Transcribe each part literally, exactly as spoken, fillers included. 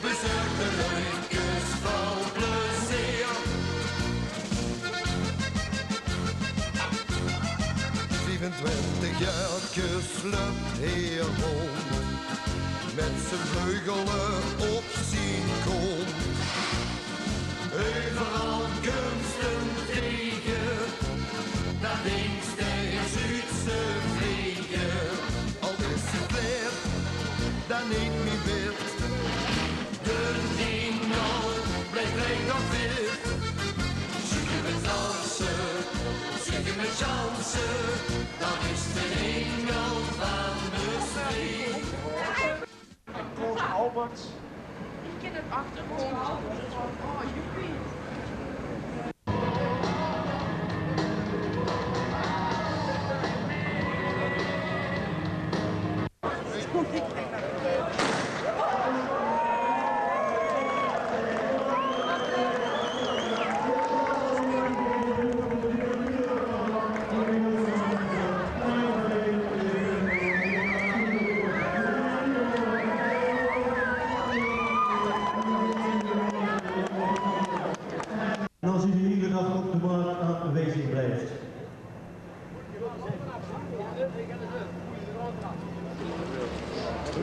Bezörg de leukes van plezeer. Viefentwintig jaor, 't löp heer rónd, mit zien vleugele op zien kónt. Euveral kums te 'm tege, dan dinks te, heer zuut ze vlege. Al is zien vleer dan neet mie wit, de hemel blief rein nog wit. Zuut 'm danse, zuut 'm danse, dan is 't de hemel van de streek. Koos Alberts. Ich kin 't achtergrondje. Oh, joepie. En als u de hele dag op de markt aanwezig blijft.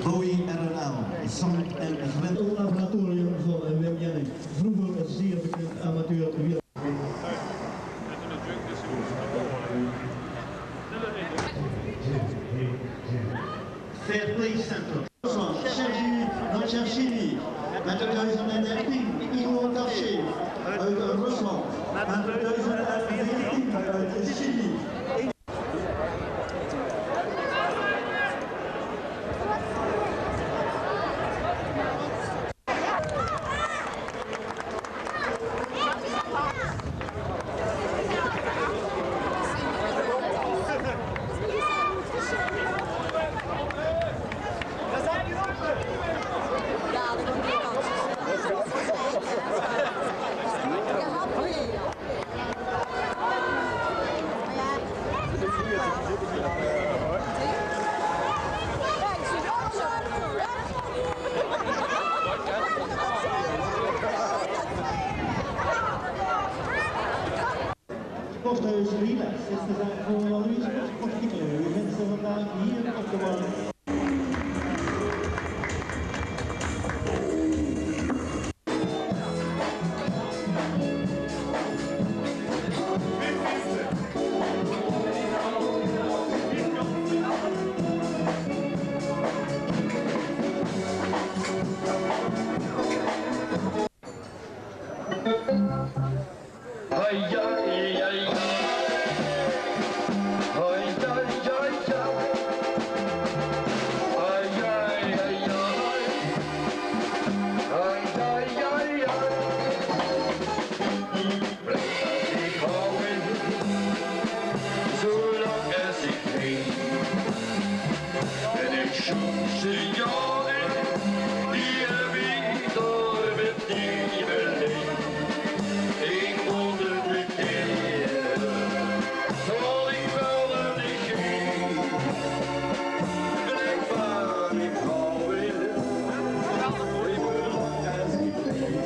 Bowie R N L, Zand en Gwent. Het laboratorium van Wim Jenning, vroeger zeer bekend amateur wiel. Fair Play Center. Sergei Nacharchini met de duizend en dertien, Igor Kavshev uit Rusland met de duizend en veertien uit Chili. Sporthuis Relax is de zaak van Annelies Sportartikelen. U vindt ze vandaag hier op de markt. Hoi, ja, ja, ja. Hoi, ja, ja, ja. Hoi, ja, ja, ja. Hoi, ja, ja, ja. Blief ich hawwe, zolang es ich leef. En ich sjoen ze jare, die höb ich dao mit die beleef. Ich wónde mit die, zal ich waal in de geef. Blief ich hawwe, zolang es ich leef.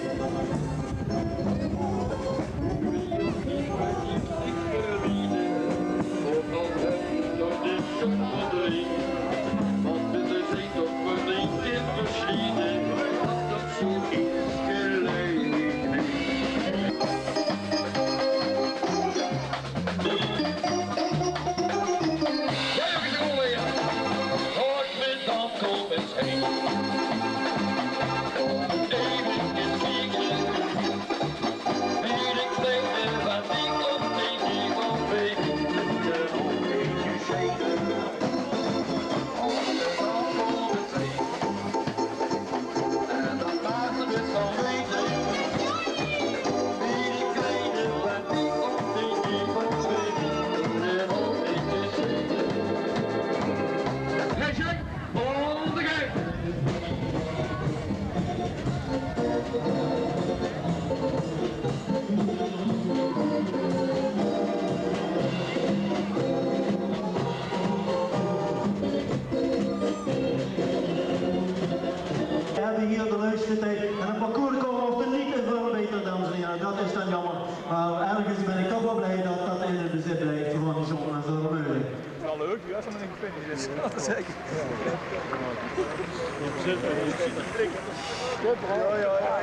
En 't parcours kómme of de neet in Veurne beter, dames en hiere. Dat is dan jammer. Mer örges bön ich toch waal blie dat dat in 't bezit blief van John en Vermeulen. Waal leuk, jao, es 'r nog gefinished is. Zeker.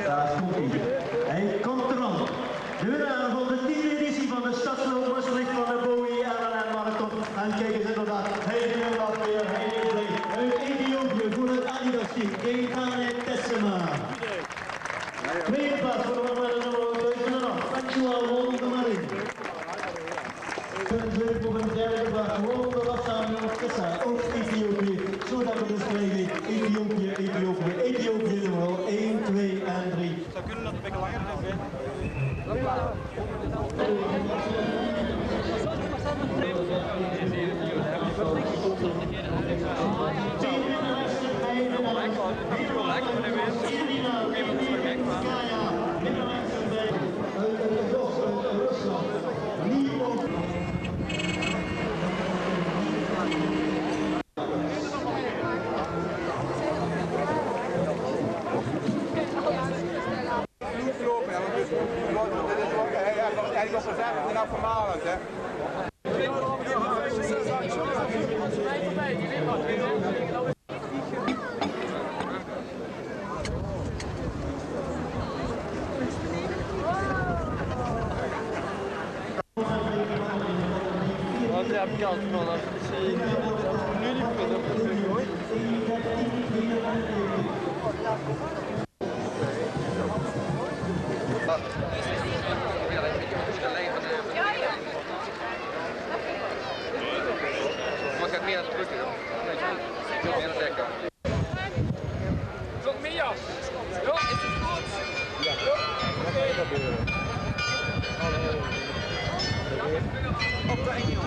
Dao kump-ie. Hae kump d'raan. De winnaar van de tiende editie van de Stadsloop Maastricht van de Bowie L N N Marathon. En kiek ins inderdaad, hae glimlach weer, hae is blie. Oet Ethiopië veur 't Adidas-team, Gengane Tessema. Twiede plaats veur de man mit 't nummer duizend en acht, Joshua Wondermarin. Veur de twiede veur 'n derde plaats, Wondermarin Tessa, oet Ethiopië. Zoe dat v'r dus kriege Ethiopië, Ethiopië, Ethiopië, nummer ein, twee en drie. Zou kunnen dat 't 'n bietje langer duurt, hè? Lopen, hè, want dus, dit is, dit is, hij, hij, hij is op de verf en af van Maland, hè. Want ja, Michel, ik wil dat precies. Nu niet kunnen, dat moet ik doen, hoor. Mag ik meer als druk, joh? Nog meer jas. Ja, is het goed? Ja. Ja, oké. Op de engel.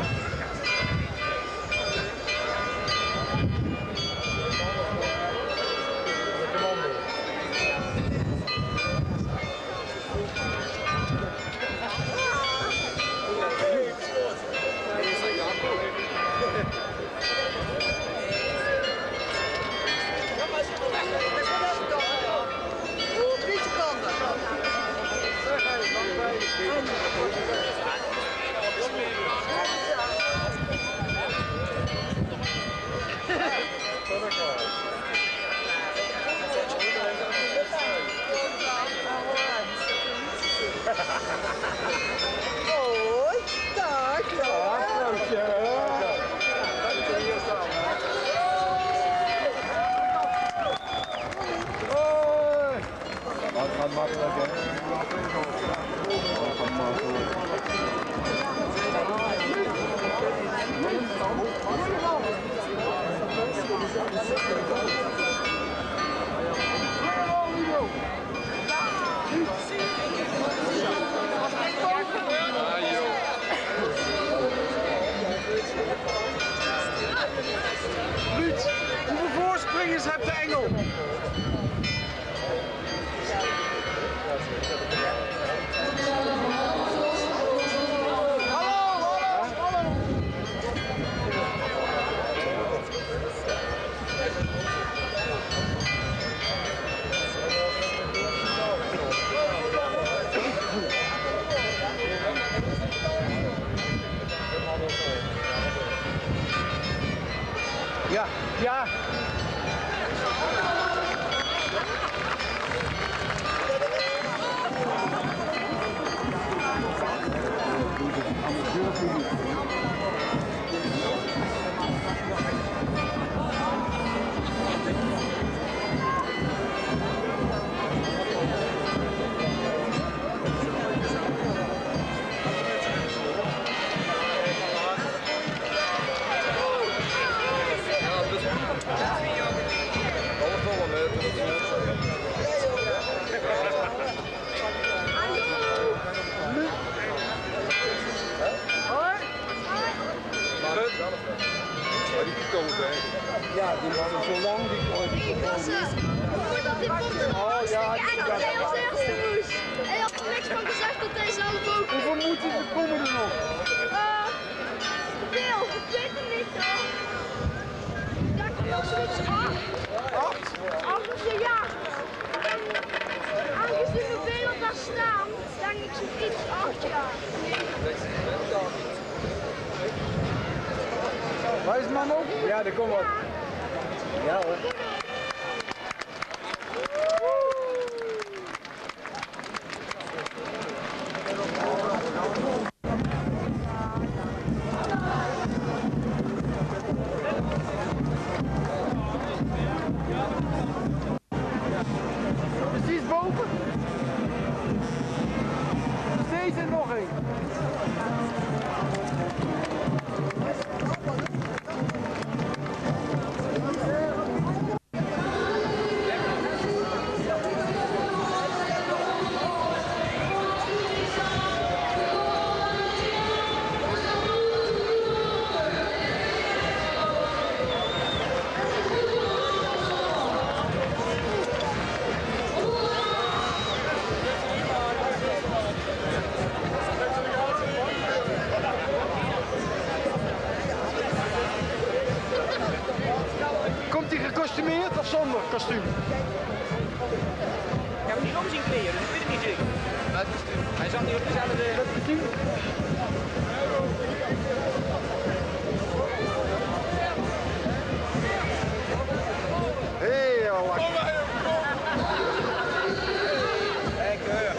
Drie seconden. Hoi, daag, Johan. Hoi. Dat gaat makkelijk, hè? Dat gaat makkelijk. Ruud, hoeveel voorspringers heeft de Engel? Ja, ja. Ja, die man is zo lang, die, oh, die... Ik was er. Voordat dit begon, was ik echt de woest. Hij had er niks van gezegd dat hij zelf ook... Hoeveel moeten er komen er nog? Eh, veel. Ik weet het niet, hoor. Ja, ik was er acht. Acht? Acht of zo, ja. Ja, d'r kump wat. Ja, huur. Precies boven. Precies en nog een. Komt hij gekostumeerd of zonder kostuum? Ja, maar die loopt in kleren, dus ik weet het niet zeker. Hij zat niet op dezelfde. Heel lekker.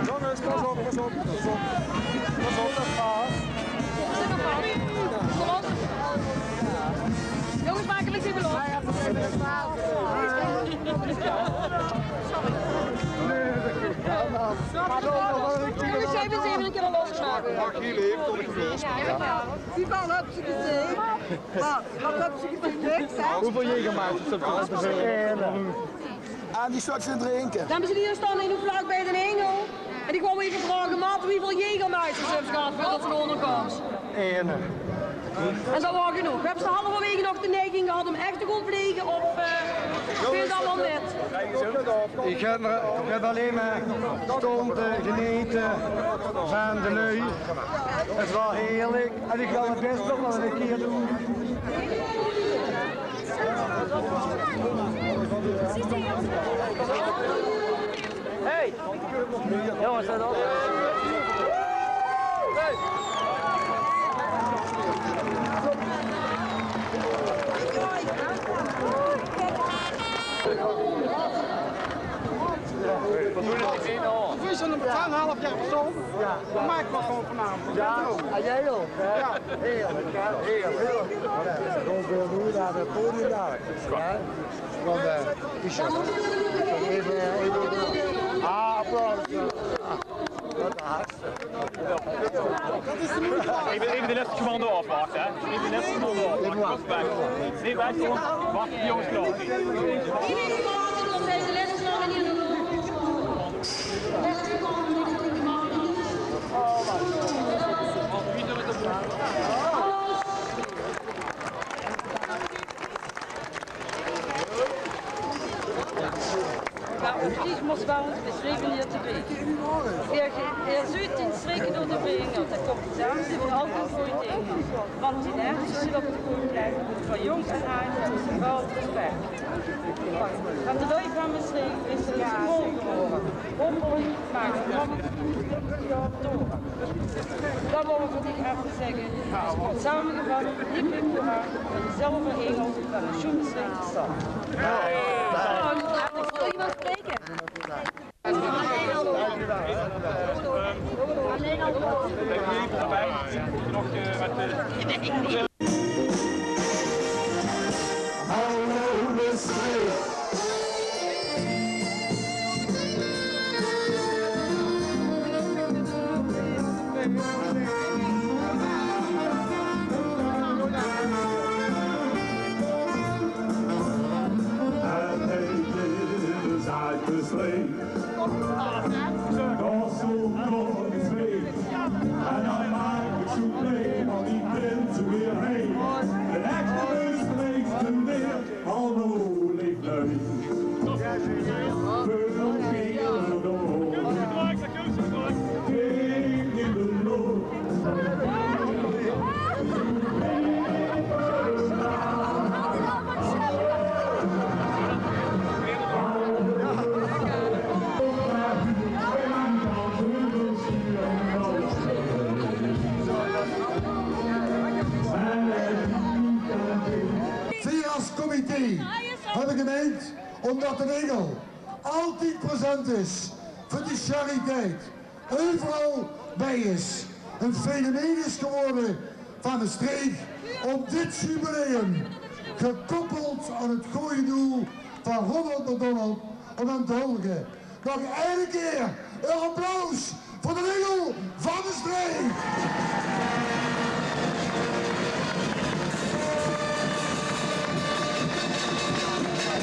Jongens, pas op, pas op, pas op. Pas op, dat paas. Jongens, makkelijk even los. Jongens, even, even een keer los maken. Mag hier even tot ik los. Die bal heb ze gezien. Wat, wat heb ze gezien? Niks, hè? Hoeveel Jägermeisters heb je al? En die straks te drinken. Dan hebben ze hier staan in de vlag bij de Engel. En die kwam even vragen, maat, wieväöl Jägermeisters höbs se gehad veurdat se d'r ónger kooms? Eine. En dat waor genóg. Höbs se halverwege nog de neiging gehad óm ech te gaon vlege of, eh, veel dat waal neet? Ich höb mer, ich höb allein mer stónge te genete van de lui. Het waor heerlik. En ich gaon het bès nog waal ein kier doon. Hey! Jongens, let op. Wat doe je nou? Wie zo'n twaalf jaar persoon? Ja. Dat maak ik wel gewoon vanavond. Ja, en jij ook, hè? Ja. Heerlijk, hè? Heerlijk. Heerlijk. Ja, dan wil je naar het podium daar. Ja. Want, eh, die shot. Even, even. Ah, applaus. Ah, dat is hartstikke. Effe, effe de lèste commando aafwachte, hè. Effe de lèste commando aafwachte. Kort weg. Nae, weg gewoon. Wach, die jónges klaor. Iedereen wachten tot hij de lèste nog in ieder geval. Waat v'r vries mós waal beschrieve hie te wete. Heer, heer zuut in streke door de Verenigde, dat komt samen, zit in al die goeie dingen. Want die nergens zit op de goeie plek, van jong en aad, van respect. Van de lui van Mestreech is er een symbool geworden. Hopelijk maakt het nog een keer door. Dan mogen we niet even zeggen, het wordt samengevat, hip hip hoera, en dezelfde engel van de Sjoemsrechtse stad. Wil iemand spreken? Hallo, Mestreech. En hij is uit de streek. Dat zo'n kort zweet. En dan maak ik zo'n play, want ik ben zo weer heen. Een echte Mestreechtendeer. Hallo, leef lui. Veul geer door. Kijk in de loop. Veer as comité höbbe gemeind, ómdat d'n ingel altied present is veur de chariteit, euveral bij is, ein fenomeen is gewore van Mestreech, óm dit jubileum, gekoppeld aan het goeie doel van Ronald McDonald, óm aan te huldige. Nog eine kier ein applaus veur d'n ingel van Mestreech.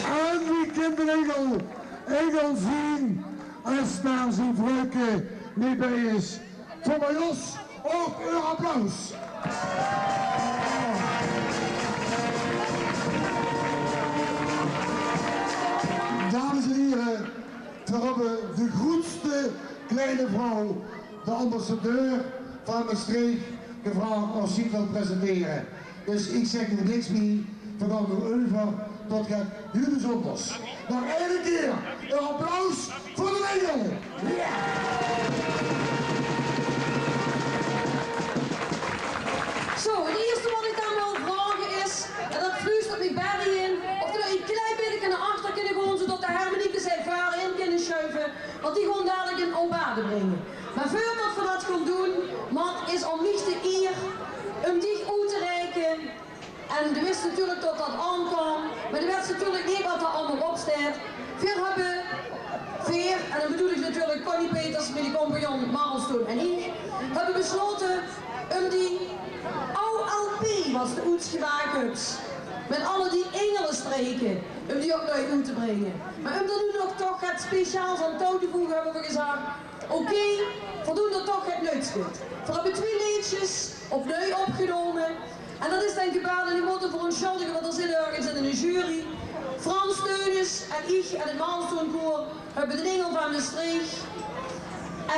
En wie kin d'n ingel, ingel zien es dao zien vruike neet bij is? Veur mej ouch ein applaus. Dames en hiere, veer höbbe de groetste kleine vrouw, de ambassadeur van Mestreech, gevraog of ze zich wilt presentere. Dus ich zèk d'r niks mie, veer gaon d'r euver tot get hiel bezónders. Nog eine kier ein applaus veur d'n ingel. Jao! Zo, het ierste waat ich dan wil vraoge is, en dat fluustert mich Berry in, of v'r d'r ein klein bietje nao achter kinne gaon, zoetot de hermeniekes effe veurin kinne sjuive, want die gaon dalik ein obade bringe. Mer veurdat v'r dat gaon doon, Mat, is óm mich de ier óm dich oet te reike. En doe wis natuurlik tot dat aonkaom, mer doe wits natuurlik neet wat d'r allemaol op steit. Veer höbbe, veer, en dan bedoel ich natuurlik Connie Peters, miene compagnon Marlstoon en ich, höbbe beslaote óm die aw lp wat se oets gemaak höbs, mit alle die ingelespreke, óm die opnuuj oet te bringe. Mer óm d'r noe nog toch get speciaals aan touw te voege, höbbe veer gezag, oké, veer doon d'r toch get nuits mit. Veer höbbe twie leedsjes opnuuj opgenómme. En dat is dan gebaord, en ich mót d'r veur óntsjuldige, want d'r zit örges in de jury. Frans Theunisz en ich en het Marlstoonkoor höbbe D'n Ingel van Mestreech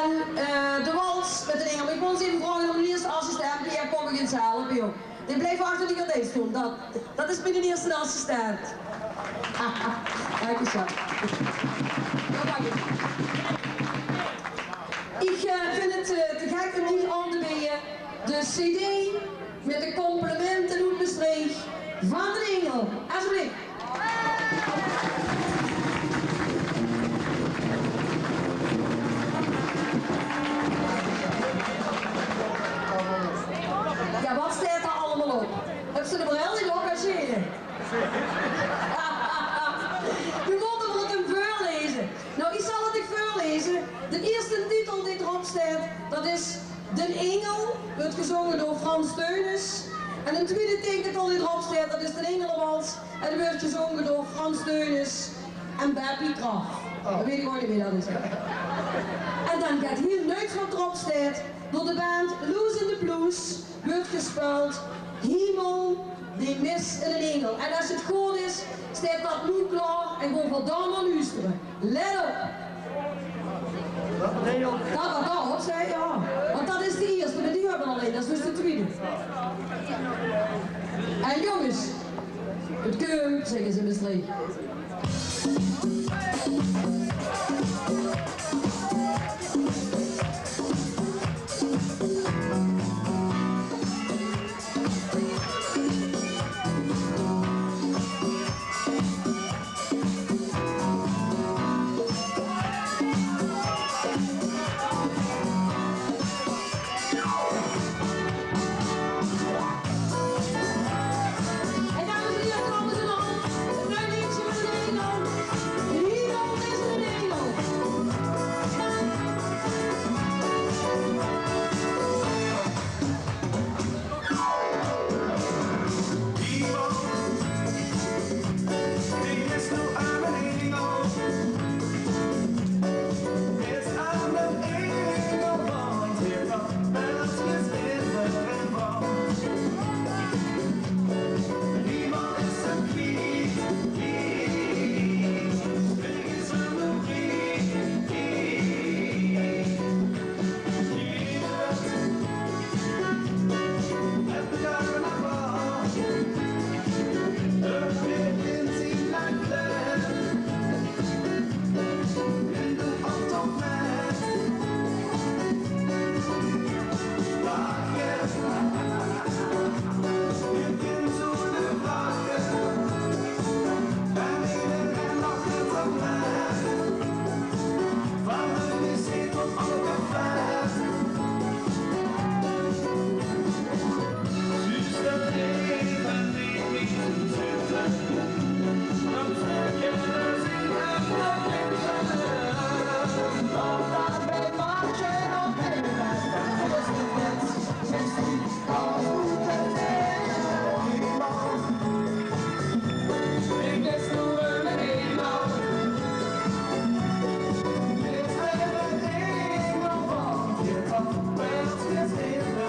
en, eh, de wals mit D'n Ingel. Mer ich mót ins effe vraoge aan miene ierste assistent, Pierre, kóm ins helpe, jóng. Dae blijf achter die gordijn staon. Dat, dat is miene ierste assistent. Dank je, schat. Ich, eh, vinj het, eh, te gek óm dich aon te beje. De cd mit de complimente oet Mestreech van D'n Ingel. Alsjeblieft. Jao, wat steit d'r allemaol op? Höbs se de bril neet op, hè, Sjele? Doe mós 'm veurleze. Noe, ich zal 't dich veurleze. De ierste titel dae d'rop steit, dat is D'n Ingel weurt gezónge door Frans Theunisz. En 'n twiede teken dae drop steit, dat is d'n Ingelewals. En dae weurt gezónge door Frans Theunisz en Beppie Kraft. Dat weit ich ouch neet wie dat is. En dan geit hiel nuits wat drop steit, door de band Loes in de Bloes weurt gespeuld Hiemel, die mis in 'n ingel. En es 't good is, steit dat noe klaor en gaon v'r dan mer loestere. Let op! Dat, dat, dat, zei, jao. Want dat is de ierste, mer die höbbe v'r al ein, dat is dus de twiede. En jónges, 't kump, zègke ze in Mestreech. En dames en hiere, dames en hiere, 'n nuuj leedje van de Nederland. Hier is de Nederland.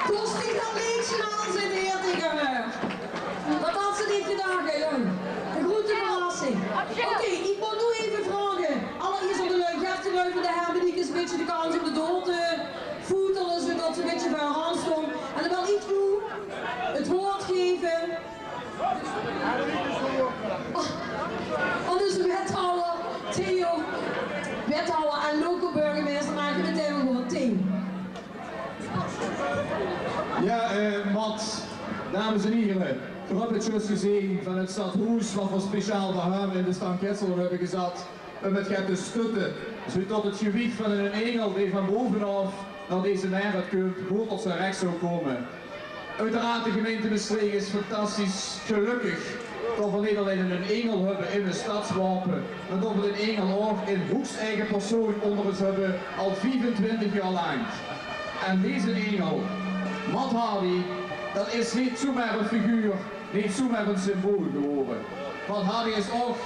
Kós dich dat leedsje al zeen, heer, taenge häör? Dat hads se neet gedach, hè, jóng. 'n Groete verrassing. Oké, ich mót noe effe vraoge. Alleriers aon de lui, gaef de lui vaan de Hermenie 'n bitteke de kans um de dool te voetele, zoetot ze 'n bitteke veur häör aon stoon. En dan wèl ich noe 't woord geve aon, aon eus wethawwer Theo, wethawwer en loco-burgemeister, meh ich höb 't eve euver Theo. Jao, eh, Dames en hiere, geer höb 't zjus gezeen van 't stadhoes, wat veer speciaal veur häöm in de Stan Ketsel höbbe gezat, um 't get te stötte, zoetot 't gewiech van 'nen ingel dee van bove aof nao deze Merret kump, good tot zien rech zou kómme. Oeteraard, de gemeinte Mestreech is fantastisch gelökkig tot veer neet allein 'nen ingel höbbe in 't stadswaope, mer tot veer d'n ingel ouch in hoegseige persoon ónger us höbbe, al viefentwintig jaor laank. En deze ingel, Matt Hardy, dat is neet zoemer ein figuur, neet zoemer ein symbool gewore. Matt Hardy is ouch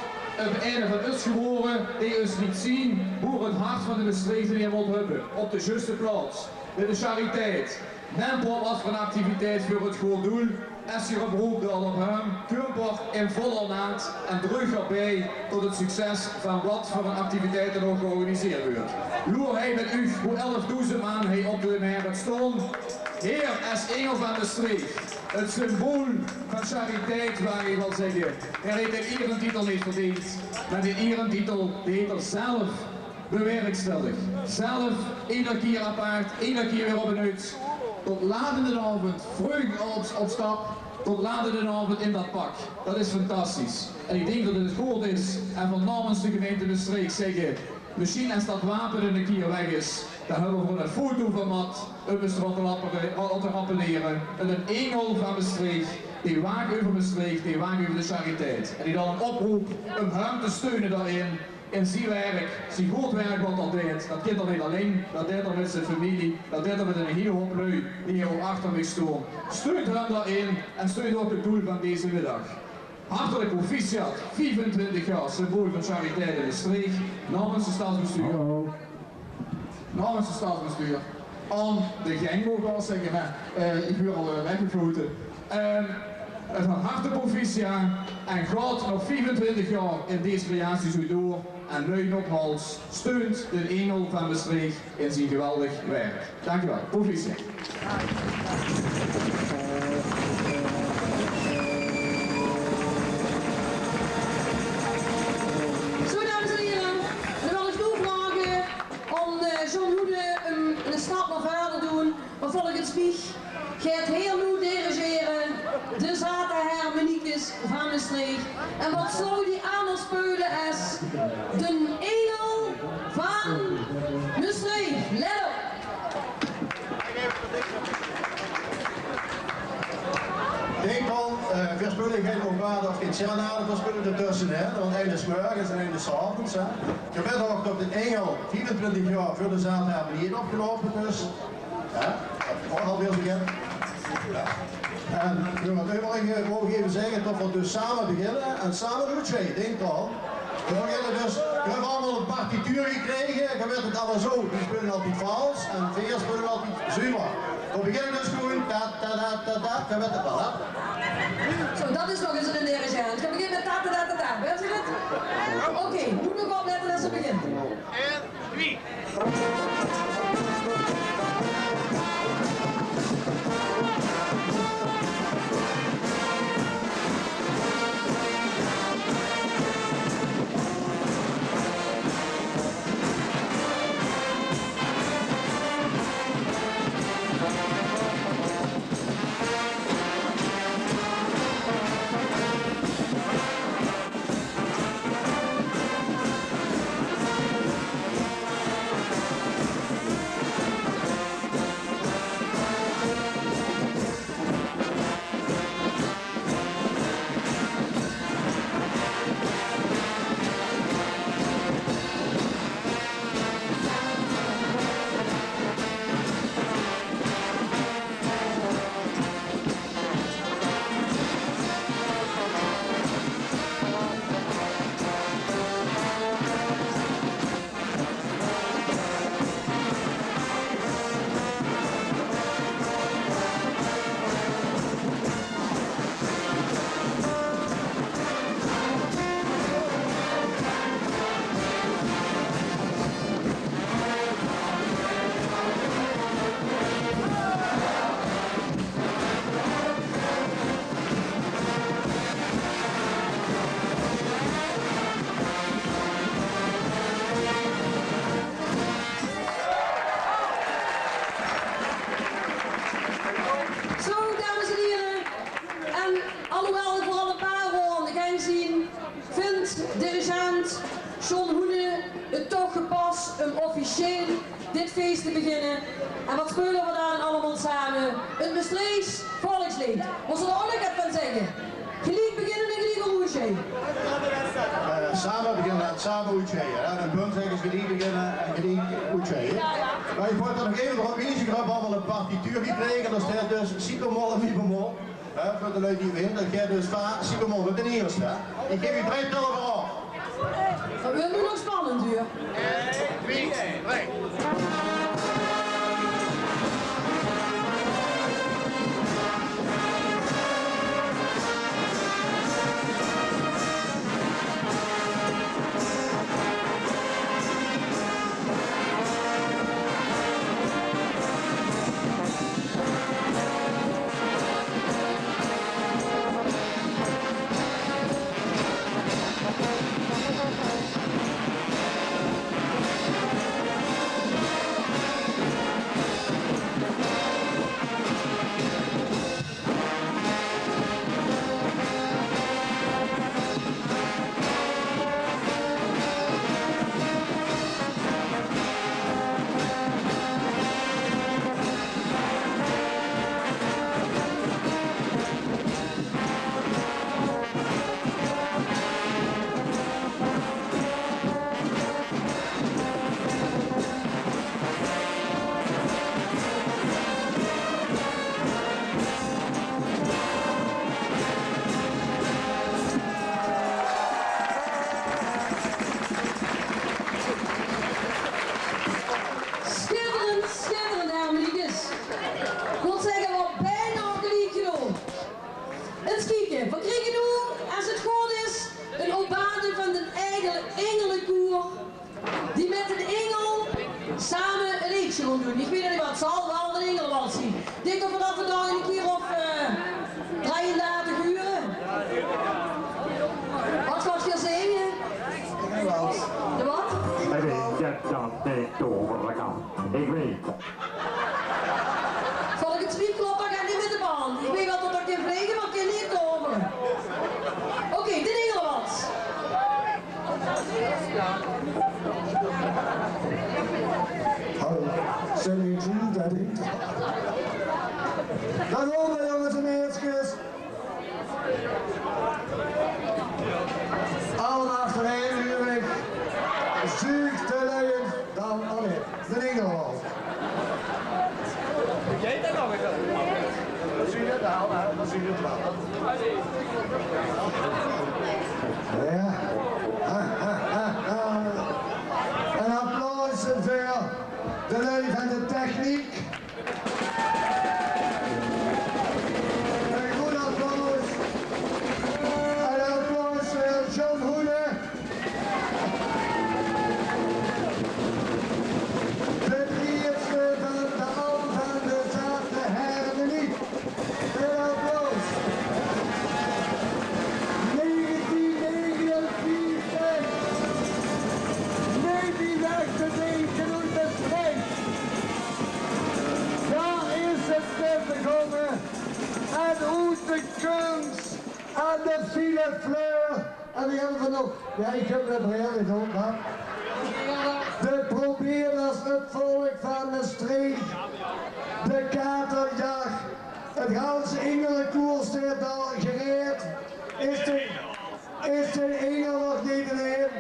ein van us gewore, dee us liet zien boe 't hart van de Mestreechteneer mót höbbe, op de zjuste plaots, bie de chariteit. Nempel waat veur ein activiteit veur 't good doel, es geer op roept, dan op häöm, kump 'r in vol ornaat en dreug 'r bie tot 't succes van waat veur ein activiteit d'r ouch georganiseerd weurt. Loer hie mit uch, boe elfdoezend man hie op de Merret stónge. Heer, es ingel van Mestreech, 't symbool van chariteit, waag ich waal zègke. Heer heet d'n ieretitel neet verdeend, mer d'n ieretitel, dee heet 'r zelf bewerkstellig. Zelf, eder kier apaart, eder kier weer op ein nuuts. Tot laat in d'n aovend, vreug op, op stap, tot laat in d'n aovend in dat pak. Dat is fantastisch. En ich dink dat 't good is, en veer naomens de gemeinte Mestreech zègke, mesjien es dat wape ein kier weg is, dan höbbe veer ein foto van Matt, um us d'raan te rappele-, te rappelere. En d'n ingel van Mestreech, dee waak euver Mestreech, dee waak euver de chariteit. En ich doon ein oproep um häöm te steune daorin. In zie werk, zie good werk wat 'r deit, dat kint 'r neet allein, dat deit 'r mit zien femilie, dat deit 'r mit eine hiele houp lui die hie ouch achter mich stónge. Steunt häöm daorin en steunt ouch 't doel van deze middag. Hartelik proficiat, viefentwintig jaor, symbool van chariteit in Mestreech, naomens 't stadsbestuur. Hallo. Naomens 't stadsbestuur. Aan de gang, wou ich waal zègke, hè. Eh, ich waer al, eh, weggeflote. Ehm, van harte proficiat en gaot nog viefentwintig jaor in dees creatie zoe door en lui nogmaals, steunt d'n ingel van Mestreech in zien geweldig werk. Dank uch waal. Proficiat. Zo, dames en hiere, dan wil ich noe vraoge óm, eh, John Hoede ein, ein stap nao veure te doon. Vervolges mich geit heer noe dirigere, de Zaate Hermeniekes van Mestreech. En wat zou die anders speule es d'n ingel van Mestreech? Let op! Dink d'raan, eh, veer speule gein bombade of gein serenade, veer speule d'rtösse, hè. Want eine is 's mörges en eine is 's aoves, hè. Geer weit ouch tot d'n ingel viefentwintig jaor veur de Zaate Hermenie opgeloupe is. Jao, dat waor alweer zoe get. Jao. En veur 't euverige wou ich effe zègke tot veer dus same beginne en same oetsjei, dink d'raan. Veer beginne dus, veer höbbe allemaol ein partituur gekrege, geer weit 't allemaol zo, die speule altied vals en veer speule altied zuver. Veer beginne dus gewoon ta, ta, ta, ta, ta, geer weit 't waal, hè? Zo, dat is nog ins ein dirigent. Geer begint mit ta, ta, ta, ta, ta. Weit geer 't? Oké, mót nog oplètte es 'r begint. Dirigent John Hoene, het toch gepas um officieel dit fees te beginne. En wat speule v'r dan allemaol same? Het Mestreechs volksleed. Mós se d'r ouch nog get van zègke? Geliek beginne en geliek oetsjeie. Eh, same beginne en same oetsjeie. Jao, in Bunt zègke ze geliek beginne en geliek oetsjeie. Mer ich wól nog effe, de Romeins grup haet al ein partituur gekrege. Dao steit dus si bemol en mi bemol. Hè, veur de lui die 't wete, det geit dus fa si bemol, det is de ierste, hè. Ich gaef uch drei telle veuroet. Det wuuert noe nog spannend, huur. Sjitterend, sjitterend, hermeliekes. Ich mót zègke, waat bijna geliek gedaon. Ins kieke, veer kriege noe, es 't good is, ein opbade van de eigen ingelekoer, die mit den ingel same ein leedje gaon doon. Ich weit neet waat 't zal, waal den ingelewals zien. Ich dink det veer det vandaag ein kier of, eh, drei-en-dertig hure. Waat gaot geer zinge? De waat? Hij weet het dan niet over de kant. Ik weet. Volges mich klop det neet mit de band. Ich weit waal det det kin vlege, mer kin neet tovere. Oké, den ingelewals. Hallo, zeen v'r good, det dink ich. Dao gaon v'r, jónges en meidskes. Allemaol achterein, huur ich. Zuug de lui in, dan, allee, den ingel al. Veer zeen 't waal, hè? Veer zeen 't waal. Jao. Ha, ha, ha, ha. Ein applaus veur de lui van de techniek. Ein good applaus. Ein applaus veur John Hoene. De ierste van de Al van de Zaate Hermenie. Ein applaus. Negentien negenenvieftig. Neet die weg te denke oet de strijd. Dao is 't mit begónne. En oet de kuns aan de fine fleur. En die höbbe v'r nog. Jao, ich höb de bril neet op, hè. De Probeerders, 't volk van Mestreech. De katerjach. 't Gans ingelekoer steit al gereid. Is de, is de ingel nog neet in?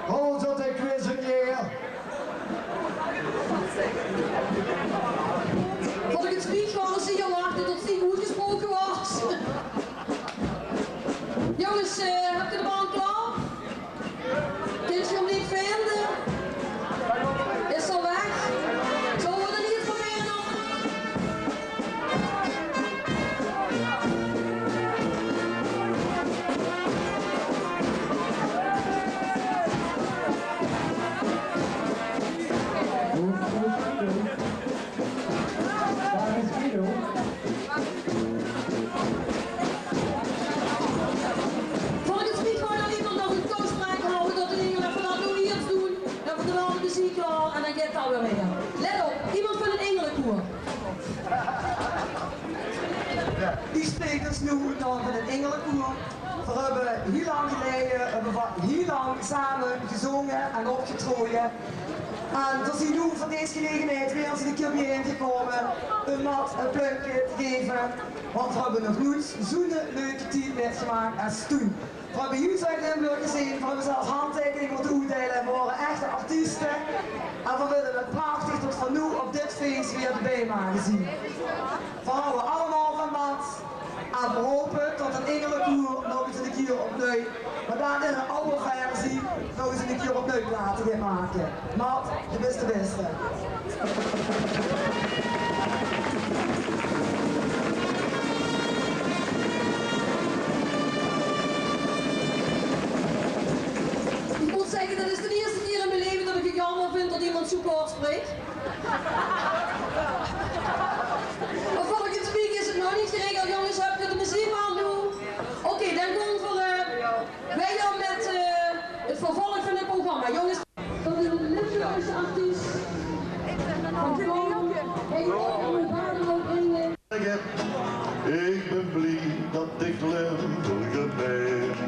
Hou ós op de quiz, meneer. Volges mich ware ze hiel wachte tot die oetgesproke waas. Jónges, eh, höb geer de band klaor? Kint geer 'm neet vinde? Is al weg? Zólle v'r d'r neet probere dan? Waar is Guido? Volges mich wou d'r emes nog ein toespraok hawwe, det de inge, det v'r det noe ieërs doon, det v'r dan de meziek klaor en dan geit det weer. Let op, emes van 't ingelekoer. Ich spreek dus noe dan van 't ingelekoer. V'r höbbe hiel lang geleje Hiel lang same gezónge en opgetraoje. En veer zien noe veur dees gelegenheid weer ins ein kier biejein gekómme um Mat ein plumke te gaeve. Want veer höbbe nog noeits zoe'n leuke tied mitgemaak es toen. Veer höbbe Zuid-Limburg gezeen, veer höbbe zelfs handteikeninge mótte oetdeile. Veer wore echte artieste. En veer vinje 't prachtig tot veer noe op dit fees weer d'rbie mage zien. Veer hawwe allemaol van Mat. En veer hope tot 't Ingelekoer nog ins ein kier opnuuj, mer dan in ein aw versie, nog ins ein kier opnuuj plate geit make. Mat, de bis de bèste. Ich mót zègke, det is de ierste kier in mien laeve det ich 't jaomer vinj det emes zoe kort sprik. Of volges mich is 't nog neet geregeld, jónges. Höb geer de meziek al noe? Oké, dan kómme veer, eh, wiejer mit, eh, 't vervolg van 't programma. Jónges, tot de Limburgse artiest van Köln, Henk Omen, Barlo bringe. Ich bön blie det ich Limburger bön.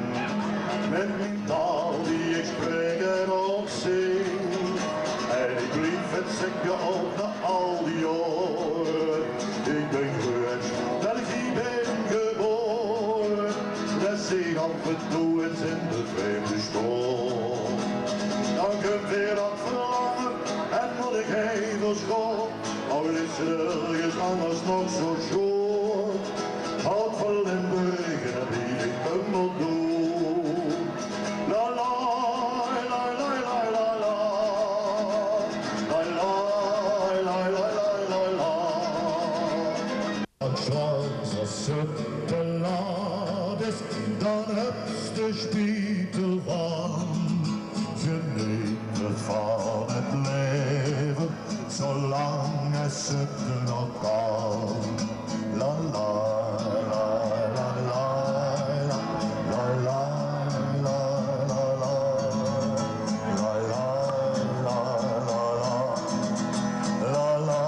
Mit mien taal die ich spraek en ouch zing. En ich blief 't zègke ouch nao al die jaore. Ich bön gruuets det ich hie bön gebore. Det ich aaf en toe ins in de vreemde staon. Dan kump weer det verlange en mót ich hei versjtaon. Al is 't örges angers nog zoe sjoon, haw ich van Limburg en det blief ich ummer doon. La la, la la, la la, la la. La la, la la, la la, la la. En sjtraks es 't te laat is, dan höbs te sjpiet d'rvan. Geneet van 't laeve, zoelang es 't nog kan. La la, la la, la la, la la, la la, la la. La la, la la, la la. La la,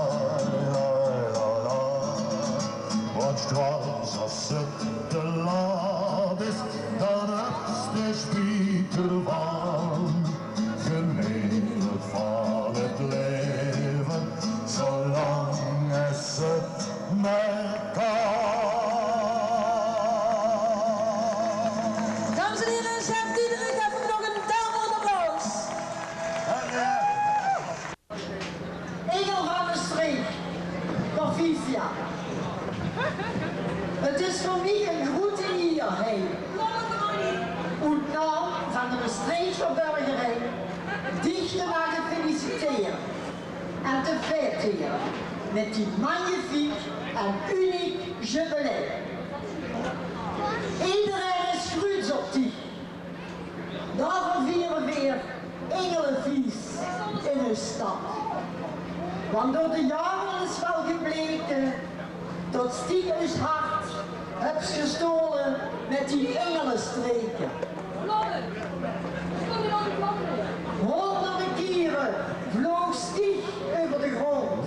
la la, la la. Want sjtraks es 't te laat is, dan höbs te sjpiet d'rvan. Geneet van 't laeve, zoelang es 't mer kan. Dames en heren, chef Diederik, effe nog ein daverend applaus. Ingel van Mestreech, proficiat. 't Is veur mich ein groete ier hei oet naam van de Mestreechter börgerij dich te moge feliciteren en te fêteren mit die magnifiek en uniek jubileum. Ederein is gruuets op dich. Daoveur viere veer Ingelefees in de sjtad. Want door de jaore is waal gebleke det dich ós hart höbs gesjtaole mit die ingelestreke. Hóngerde kiere vloogs dich euver de grónd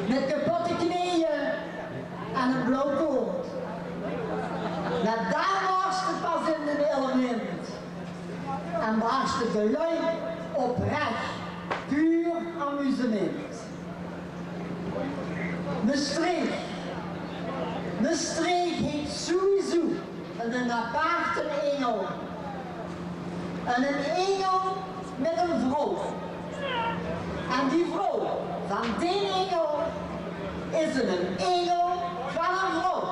mit kapotte kneeje en ein blauw koort. Mer dan waars te pas in dien element. En waars te de luuj oprech puur amusement. Mestreech. Mestreech haet sowieso ein aparte ingel. En ein ingel mit ein vrouw. En die vrouw van deen ingel is ein ingel van ein vrouw.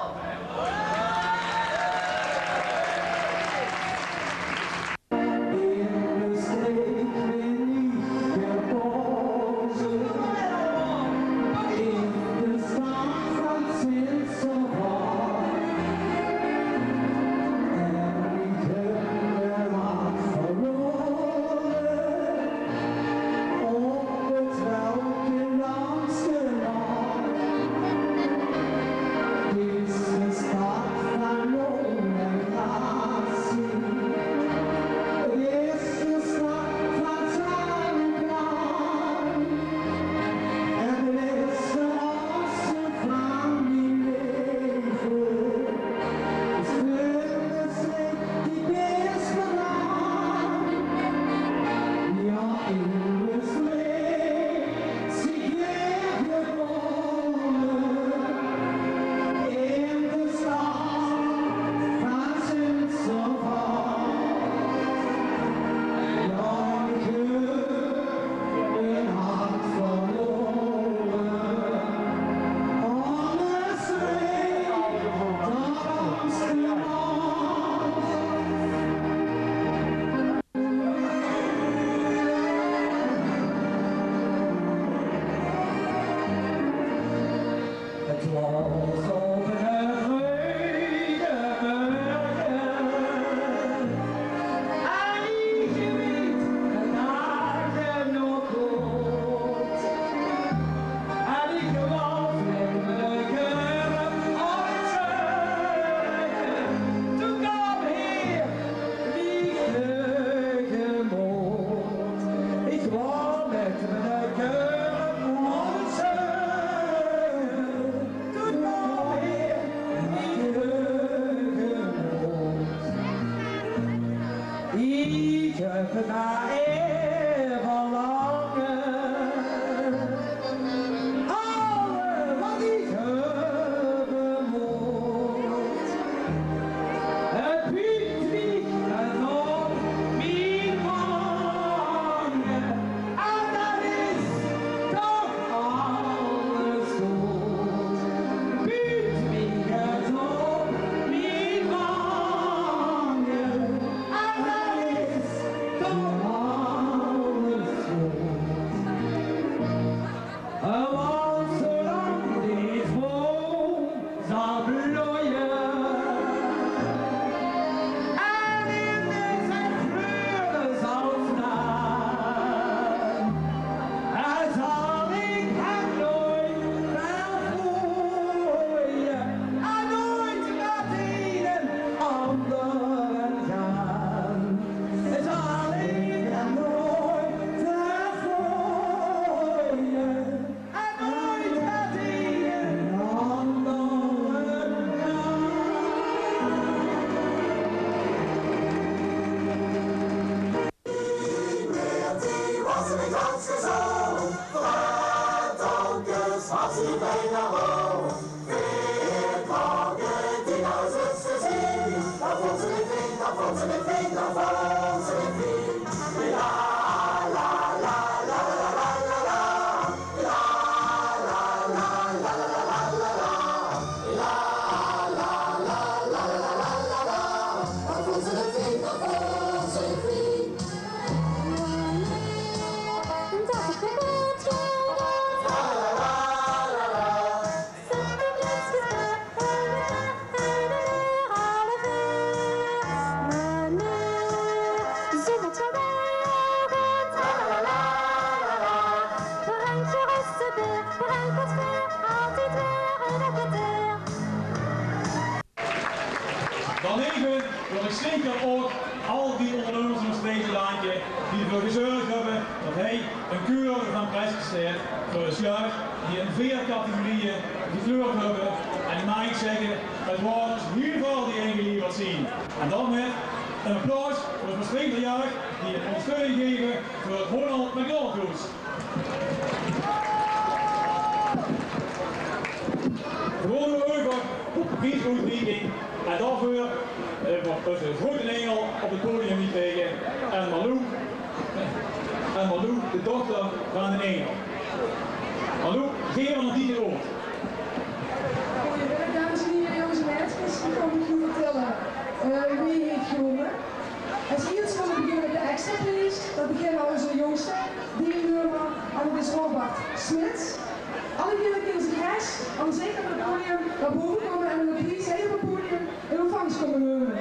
Dao verlange alle wat ich höbbe mót. Het buut mich op mien wange, en dan is toch alles good. Buut mich op mien wange, en dan is toch alles good. Want zolang dit boom zal bloeie en in deze vleure zal staon, zal ich hem nooit verfooie en nooit laote een ander gaon. Zal ich hem nooit verfooie en nooit laote een ander gaon. Dan eve wil ich zeker ouch al die óngernummers in ós Friesland bedanke die d'rveur gezörg höbbe det hie ein keur van Pries steit veur de jeug die in veer categorieë gekleurd höbbe. En ich maag zègke, het waore d'r hieël väöl die ingeleverd zeen. En daomèt ein applaus veur de Maastrichter jeug die ein óngersteuning geve veur het Ronald McDonald Hoes. Veer gaon noe euver op de priesoetrieking. En daoveur, eh, höbbe v'r ózze groeten ingel op het podium gekrege. En Marlou, en Marlou, de dochter van den ingel. Marlou, gaef aan dich het woord. Goeiemiddig, dames en hiere, jónges en meidskes. Ich gaon uch noe vertèlle, eh, wae haet gewónne. Es ierste gaon v'r beginne mit de extra pries. Det beginne ózze jóngste deelnumer, en det is Robert Smits. Alle kieër kinne ze rechts aan de ziekantj van het podium nao bove kómme en mit de pries hie op het podium in óntvangs kómme numme.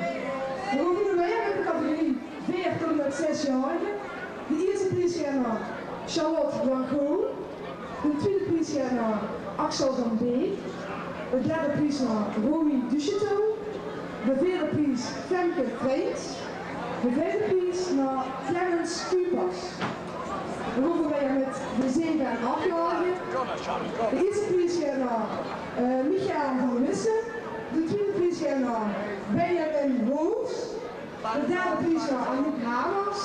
Veer gaon noe wiejer mit de categorie veer tot en mit zesjaorige. De ierste pries geit nao Charlotte Blanco. De twiede pries geit nao Axel van Beek. De derde pries nao Romy Ducheteau. De veerde pries Femke Freins. De vijfde pries nao Clemens Kuipers. Dan gaon v'r wiejer mit de zeve en achtjaorige. De ierste pries geit nao, eh, Michael van Wissen. De twiede pries geit nao Benjamin Hoofs. De derde pries nao Anouk Hamers.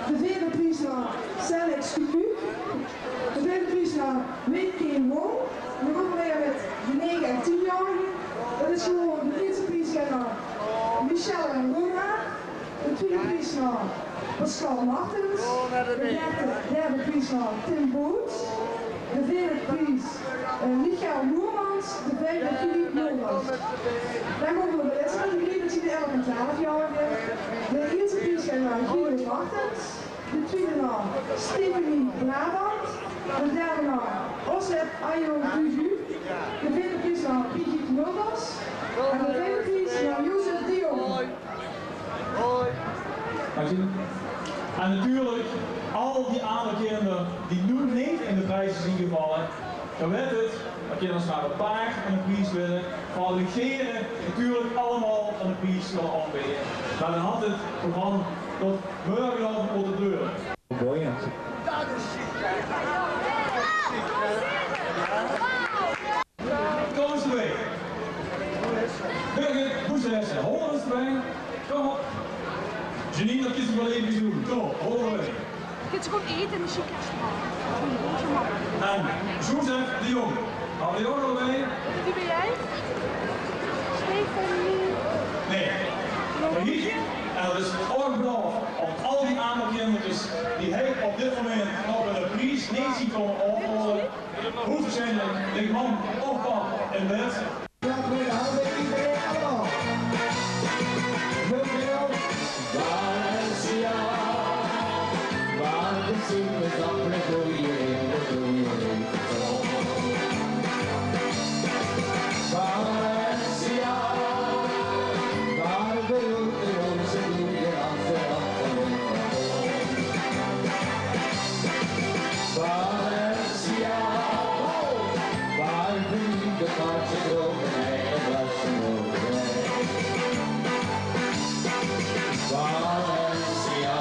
De veerde pries nao Selex Cucu. De vijfde pries nao Wim Keen Wong. Dan gaon v'r wiejer mit de nege en tienjaorige. Det is gewoen de ierste pries geit nao Michelle en Rona. De twiede pries nao Pascal Martens. De derde, derde pries nao Tim Boots. De veerde pries, eh, Michael Moermans. De vijfde Philippe Moermans. Dan gaon v'r nao de ierste categorie, det zeen de elf en twelfjaorige. De ierste pries geit nao Guido Martens. De twiede nao Stephanie Brabant. De derde nao Osset Ayo Dudu. De veerde pries nao Brigitte Mulders. En de vijfde pries nao Jozef de Jong. Hoi. Martin. En natuurlik al die anger kinder die noe neet in de prieze zeen gevalle. Geer wèt het, d'r kinne d'r mer ein paar ein pries winne. V'r hawwe gaer natuurlik allemaol ein pries wille aanbeje. Mer dan had het programma tot mörgenaovendj mótte dore. Boeiend. Kóm ins d'rbie. Birgit Boesens, Hollands d'rbie. Kóm op. Janine, dat kins se waal effe doon. Kom, hol op. Kins se gewoon ete in de sjiekkes. En Jozef de Jong. Hawwe die ouch al bie? Wie bön doe? Stefanie. Nae. Nog ein? Hie, en dat is ouch braaf, want al die aander kinderkes die höbbe op dit moment nog ein pries neet zien kónne ophole. Hoeft zjin, ich man, of pap in bed. Valencia, waar de sinaasappelen groeien in de bloei. Valencia, waar de roze rozen bloeien als de appelen. Valencia, waar verliefde paartjes dromen en het was een mooi. Valencia,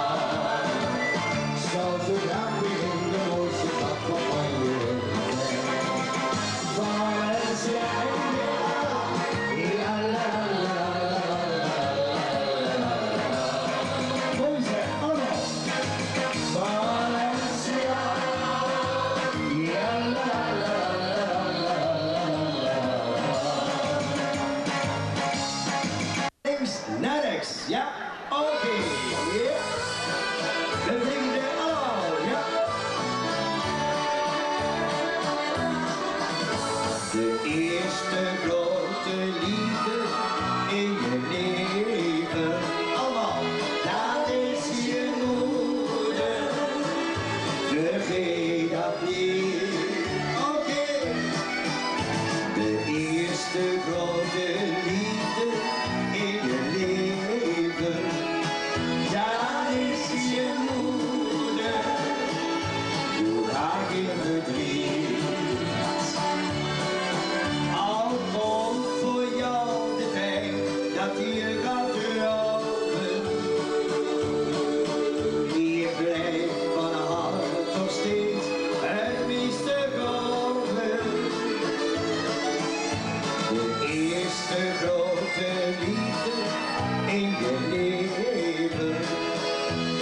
zou zo graag weer in de mooiste stad van Spanje willen zijn. Valencia, ja, la, la, la. Mooi zeg, allemaal. Valencia, ja, la, la, la. Links naar rechts, ja. Oké, ja. We zingen ze allemaal, ja. De eerste grote liefde in je leven. Allemaal. Dat is je moeder. Vergeet dat niet. Oké. De eerste grote liefde in je leven, dat is je moeder. Doe haar geen verdriet. Al komt voor jou de tijd dat je gaat rouwen. Hier blijft van hart nog steeds het meeste rouwen. De eerste grote liefde in je leven,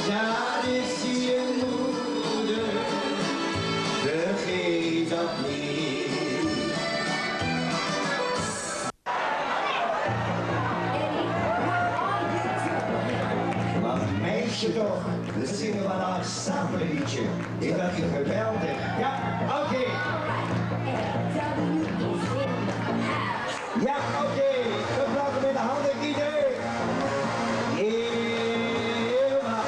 dat is je moeder. Vergeet dat niet. Wat meisje toch, we zingen vandaag samen een liedje. Is dat niet geweldig? Ja, oké. Ja, oké. We klappen met de handen. Idee. Heel hard.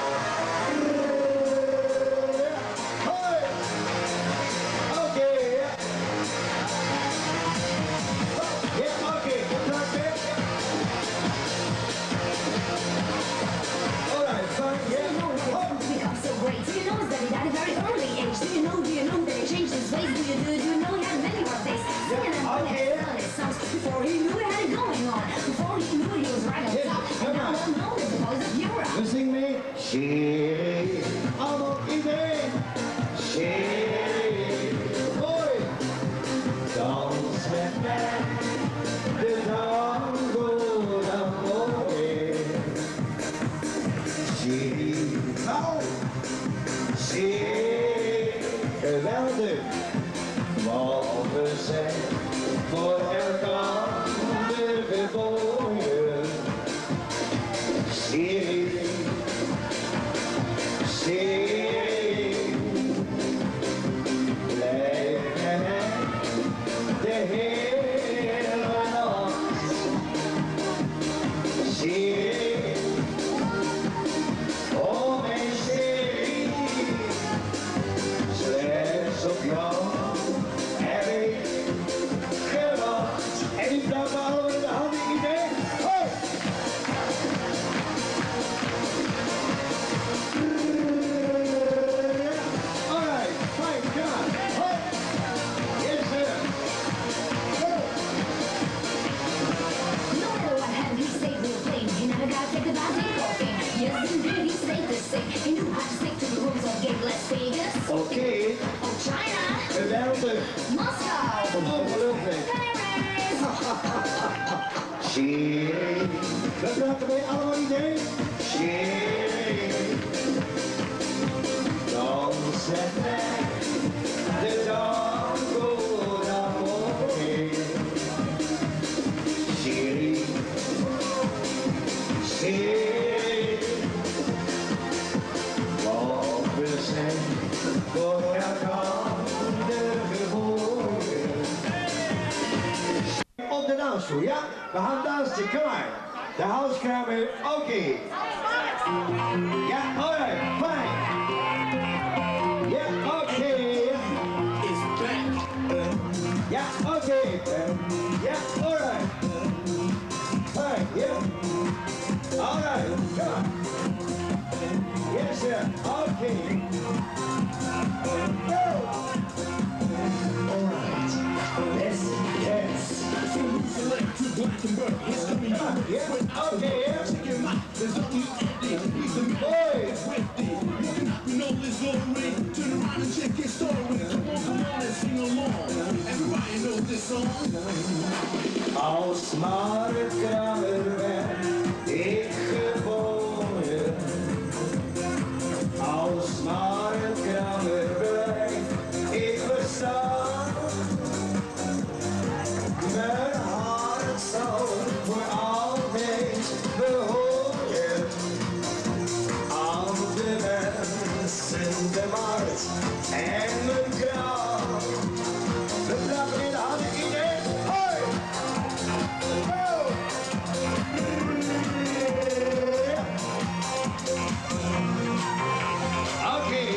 Hoi. Oké, ja. Ja, oké, dat maakt het. Alright, fijn, ja. Hop. Become so great. Do you know it's very, very early age? Do you know, do you know that he changed his ways? Do you, do, do you know he had many rough days? Singing and playing songs. Before he knew he had it going on. Before he knew he was right on top. And now we all know that the boys of Europe. We zingen mee. Chérie, allemaal idee. Chérie, hoi. Dans met mij de tango d'amore. Chérie, nou. Chérie, geweldig. Want we zijn voor elkaar geboren. Chérie, chérie, blijf bij mij de hele nacht. Chérie, oh mijn chérie, slechts op jou heb ik gewacht. En die klappen allemaal in de handen, idee. Hoi! Alright, fijn, come on. Hoi! Yes, sir. Go! No matter what happened, he stayed real clean. He never got affected by the whole thing. Yes, indeed, he stayed the same. He knew how to stick to the rules of game. Las Vegas. Okay. Or China. Geweldig. Moskou. Ongelooflijk. Paris. Chérie. We praten bij allemaal idee. Chérie. Zo, ja, we gaan dansen, come on. De House Kramer, oké. Ja, alright, fijn. Ja, oké. Ja, oké. Ja, alright. Fijn, ja. Alright, come on. Yes, sir. Oké. Go. Alright, let's dance. Select to Glattenburg, it's coming up. Yeah, okay, yeah. Check him out, there's only empty. He's the man with the. You cannot be no this glory. Turn around and check his story. Come on, come on and sing along. Everybody knows this song. Als Mark Kramer ben ik geboren. Als Mark Kramer blijf ik bestaan. Mijn hart zal voor altijd behoren aan de mensen, de markt en mijn kraam. We klappen in de handen, iedereen. Hoi! Go! Okay.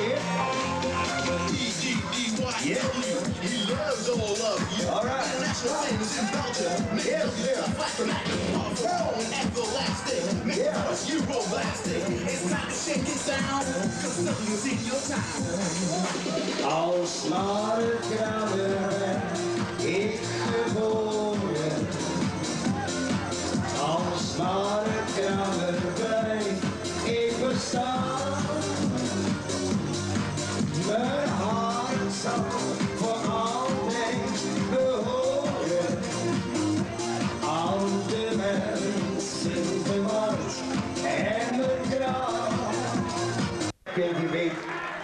D G D Y W, he loves all of you. All right. International famous in Belgium. Yes, yeah. Like a magnet, powerful, strong, and everlasting. Make us Euroblasting. It's time to shake it down, 'cause something's in your town. Als Mark Kramer ben ik geboren. Als Mark Kramer blijf ik bestaan. Mijn hart zal voor altijd behoren aan de mensen, de markt en mijn kraam. Kent u weet,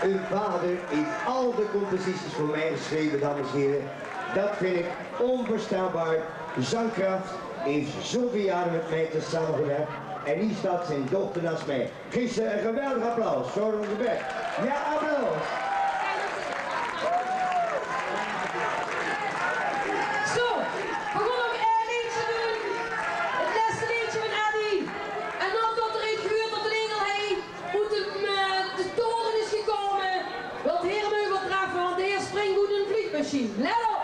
een vader in al de composities voor mij geschreven, dames en heren. Dat vind ik onvoorstelbaar. Jean Kraft heeft zoveel jaren met mij samengewerkt. En hier staat zijn dochter naast mij. Geef ze een geweldig applaus voor onze band. Ja, applaus. Zo, we gaan nog één leedje doen. Het laatste leedje van Eddy. En dan tot er even gebeurt tot de engel heen. Oet de, eh, de toren is gekomen, wilt heer hem euvertreffe, want de heer springt oet een vliegmachine. Let op!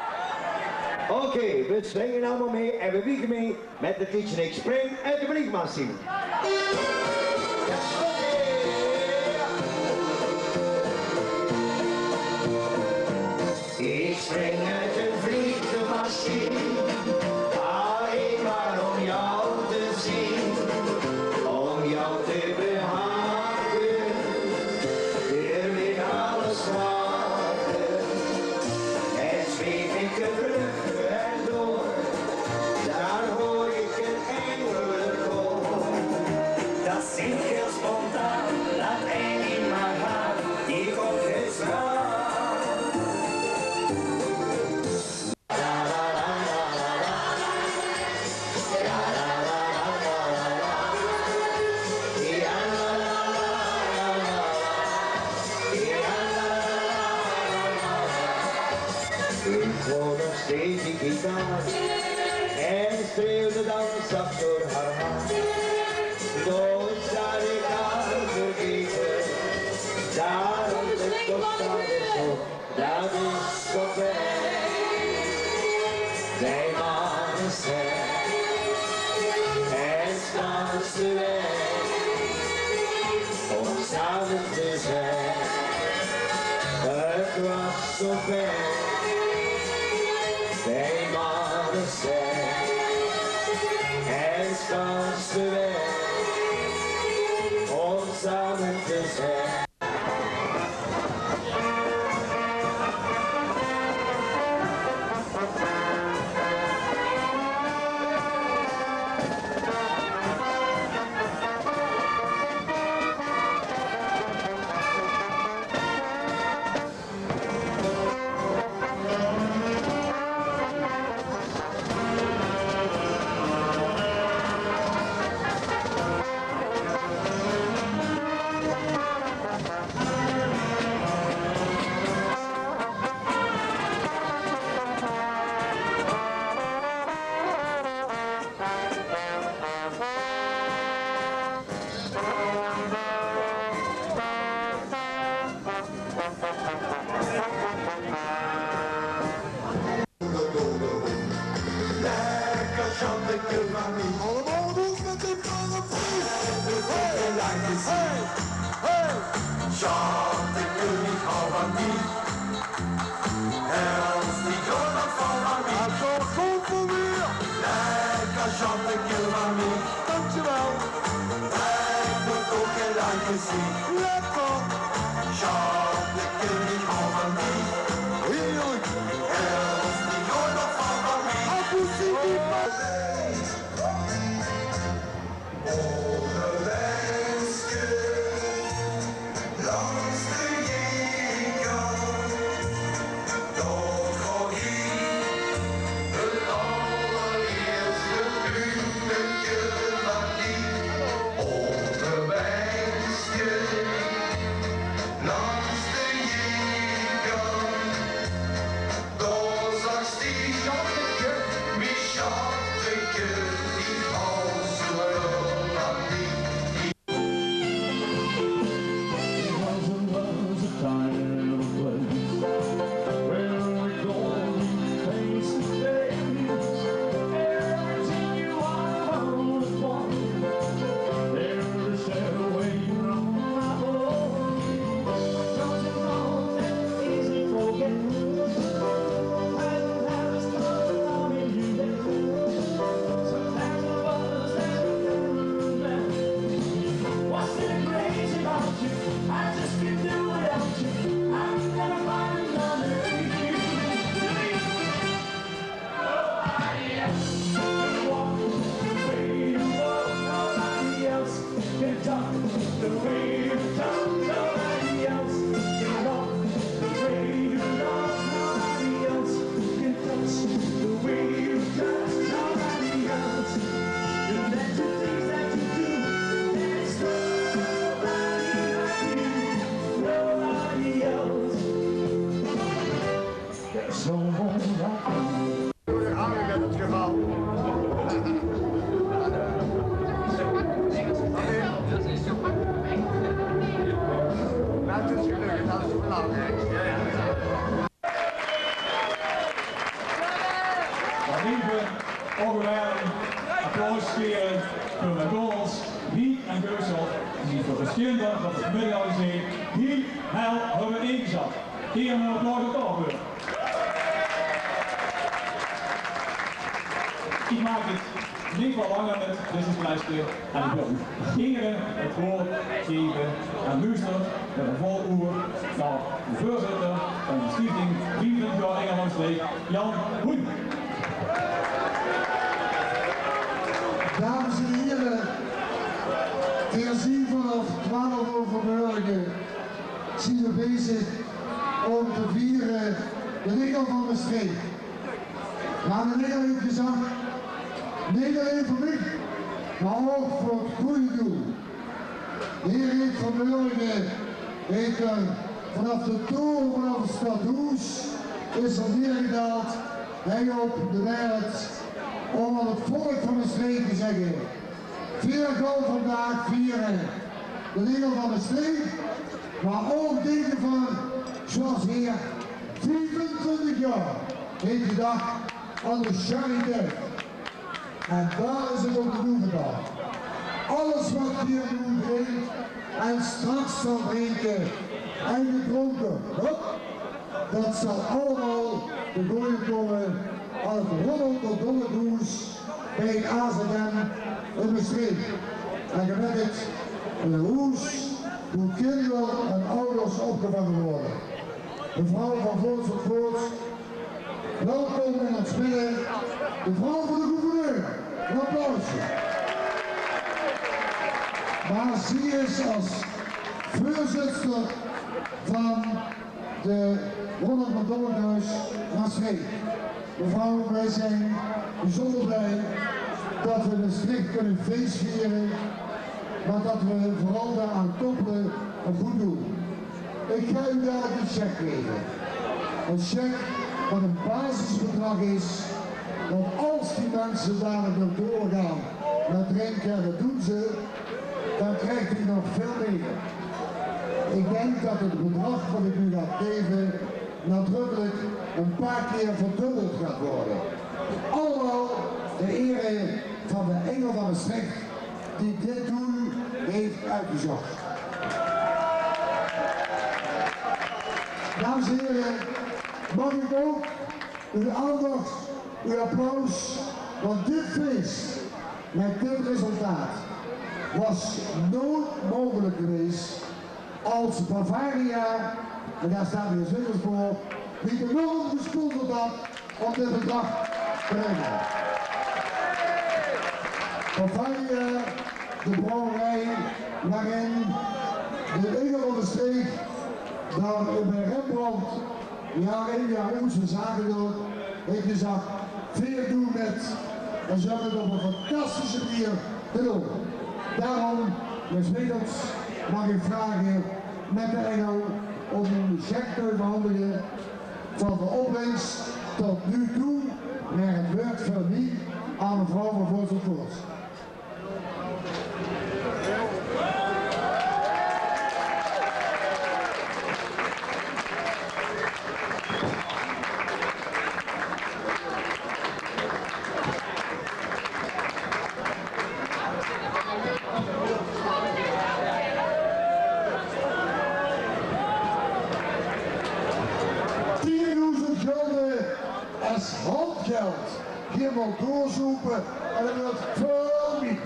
Oké, we springen allemaal mee en we vliegen mee met het liedje Ik spring uit de vliegmachine. Ik spring uit de vliegmachine, alleen maar om jou te zien, om jou te behagen. Deur weer alles wachten, en zweef ik de vlucht erdoor, daar hoor ik een engelenkoor. Dat zingt heel spontaan, laat Eddy maar gaan, die komt heus wel. Ik hoor nog steeds die gitaar en schreeuw de dans zacht door haar haar. Nooit zal ik haar vergeten, daarom is toch alles zo. Dat is toch fijn. Wij mannen zijn en Spaanse wijn om samen te zijn. Het was zo fijn. Wij mannen zijn en Spaanse wijn om samen te zijn. Lekker! Sjaak, de keuning van Van Dijk. Heerlijk! Heerlijk, die hoort nog van Van Dijk. Appelsien, die pa- Langs de Jekant, dao gaon iech 't allerierste bloemke van diech. Onderwijske, langs de Jekant, dao zag iech Sjatteke, mie Sjatteke, die hou zoe väöl van diech. It was a, was a tiny little place where we go, we face the day. Everything you wanna hold upon, there's a shadow waiting on my own. Don't you know that easy forget? I don't have a star coming you there. Sometimes I was that man. What's the crazy about you? I just can't do without you. I'm gonna find another you. Nobody else can walk the way you walk. Nobody else can talk the way you talk. Nobody else can love the way you love. Nobody else can touch the way you touch. Nobody else can let the things that you do. There's nobody like you. Nobody else. There's no one like you. Door de haring in dit geval. Mer 't is gelök, dat is 't belangriekste. Mer eve ouch weer applaus gaeve veur de goals, Wiek en Geusel, die veur de schinder, wat ich vanmiddig al zag, hiel hel höbbe ingezat. Gaef 'm ein applaus daoveur. Ich maak 't neet langer mit deze fleske en ich wil de gere 't waord gaeve en loester mit ein vol oer nao de veurzitter van de Stichting Viefentwintig Jaor Engel van Mestreech, Jan Hoen. Dames en hiere, veer zien vanaaf twelf oor vanmorge zien veer bezig óm te viere de Engel van Mestreech. Mer de Engel heet gezag, neet allein veur mich, mer ouch veur 't gooj doel. Heer heet vanmorge, heet 'r vanaaf de tore, vanaaf 't stadhoes, is 'r neergedaald, hei op de Mert, óm aan 't volk van Mestreech te zègke: Veer gaon vandaag viere de Engel van Mestreech, mer ouch dinke van, zoewie heer viefentwintig jaor heet gedach aan de chariteit. En dao is 't óm te doon vandaag. Alles wat geer noe drink en straks zal drinke en gedrónke, hup, dat zal allemaol te gooj kómme aan 't Ronald Derdonck Hoes bie 't A Z M in Mestreech. En geer wèt 't, ein hoes boe kinder en ouders opgevange waere. Mevrouw van Voort van Voort, welkom in ós midde, de vrouw van de gouverneur. Ein applausje. Mer zie is es veurzitter van de Ronald Derdonck Hoes Mestreech. Mevrouw, wij zijn bijzonder blij dat we in Mestreech kunnen feestvieren, maar dat we vooral daaraan koppelen een goed doel. Ik ga u dadelijk een cheque geven. Een cheque wat een basisbedrag is, want als die mensen daar weer doorgaan met drinken, en dat doen ze, dan krijgt u nog veel meer. Ik denk dat het bedrag wat ik u ga geven nadrukkelijk een paar keer verdubbeld gaat worden. Allemaal ter ere van de Engel van Mestreech, die dit doel heeft uitgezocht. Dames en heren, mag ik ook uw aandacht, uw applaus, want dit feest met dit resultaat Was noeit meugelik gewaes es Bavaria, en dao staon v'r zeker veur, neet enorm gesponsord had óm dit bedrag te regele. Bavaria, de brouwerij, waarin de Ingel van Mestreech dao bij Rembrandt jaor in jaor oet zien zake doon, haet gezag: "Veer doen mit." En ze höbbe 't op ein fantastische meneer gedoon. Daorum, meneer Smeets, maag ich vraoge mit de Ingel óm ein cheque te euverhandige van de opbrings tot noe toe, mer 't wuuert veur mien aan mevrouw van Voors-Voors. Tiendoezend gölde es handjeld. Geer mót doorzoepe en 't wuuert väöl mie.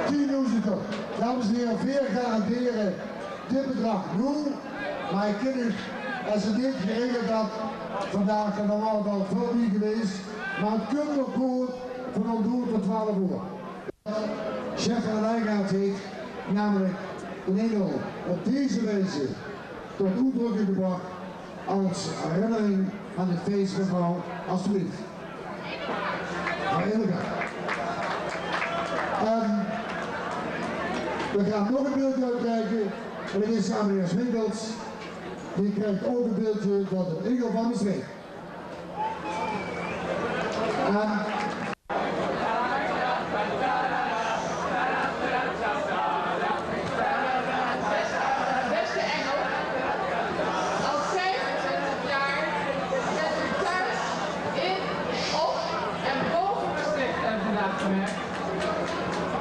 Tiendoezend gölde. Dames en hiere, veer garandere dit bedrag noe, mer ich kin uch, es 't neet geregeld had vandaag, dan waor 't al väöl mie gewaes, mer 't kump nog good van óm doe tot twelf oor. Chef van de Wijngaard haet namelik de Ingel op deze wieze tot oetdrökking gebrach es herinnering aan 't fees van vrouw Astrid. Van Ilka. Ehm, v'r gaon nog ein beeldje oetreike. En det is aan de heer Sminkels. Dae krieg ouch ein beeldje van de Ingel van Mestreech. Ehm, Beste Ingel, al vijfentwintig jaar zit u thuis in, op en boven Mestreech en vandaag gemerkt.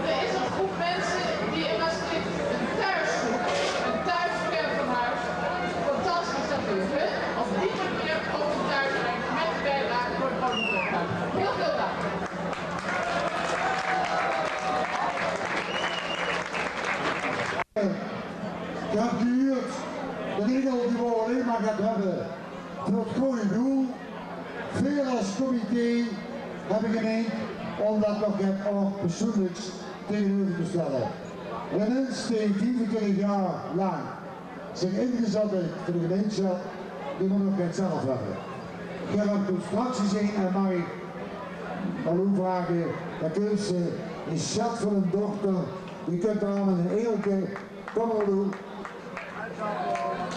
Er is een groep mensen die in Mestreech een thuis zoekt, een thuis ver van huis. Fantastisch dat u hun op die manier ook een thuis brengt met uw bijdrage voor het Bovenbroekhuis. Heel veel dank. Geer höb gehuurd, de Ingel die wól allein mer get höbbe veur 't gooj doel. Veer es comité höbbe gemeindj óm det nog get ouch persoonliks taengeneuver te stelle. Eine mins dae viefentwintig jaor lank zich ingezat haet veur de gemeinsjap, dae mót ouch get zelf höbbe. Geer höb straks gezeen en maag ich hallo vraoge, dan kóns se ein sjat van ein dochter, die kump aan mit ein engelke. Kóm hallo.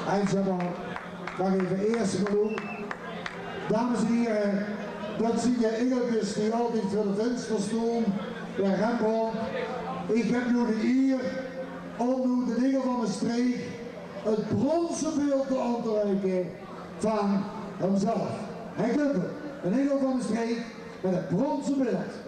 Hein, zèk mer, maag ich effe ieës hallo. Dames en hiere, det zeen de engelkes die altied veur de vinster staon bie Rembrandt. Ich höb noe de ier óm noe de Ingel van Mestreech 't brónze beeld aan te reike van häömzelf. Hae kump, de Ingel van Mestreech, mit 't brónze beeld.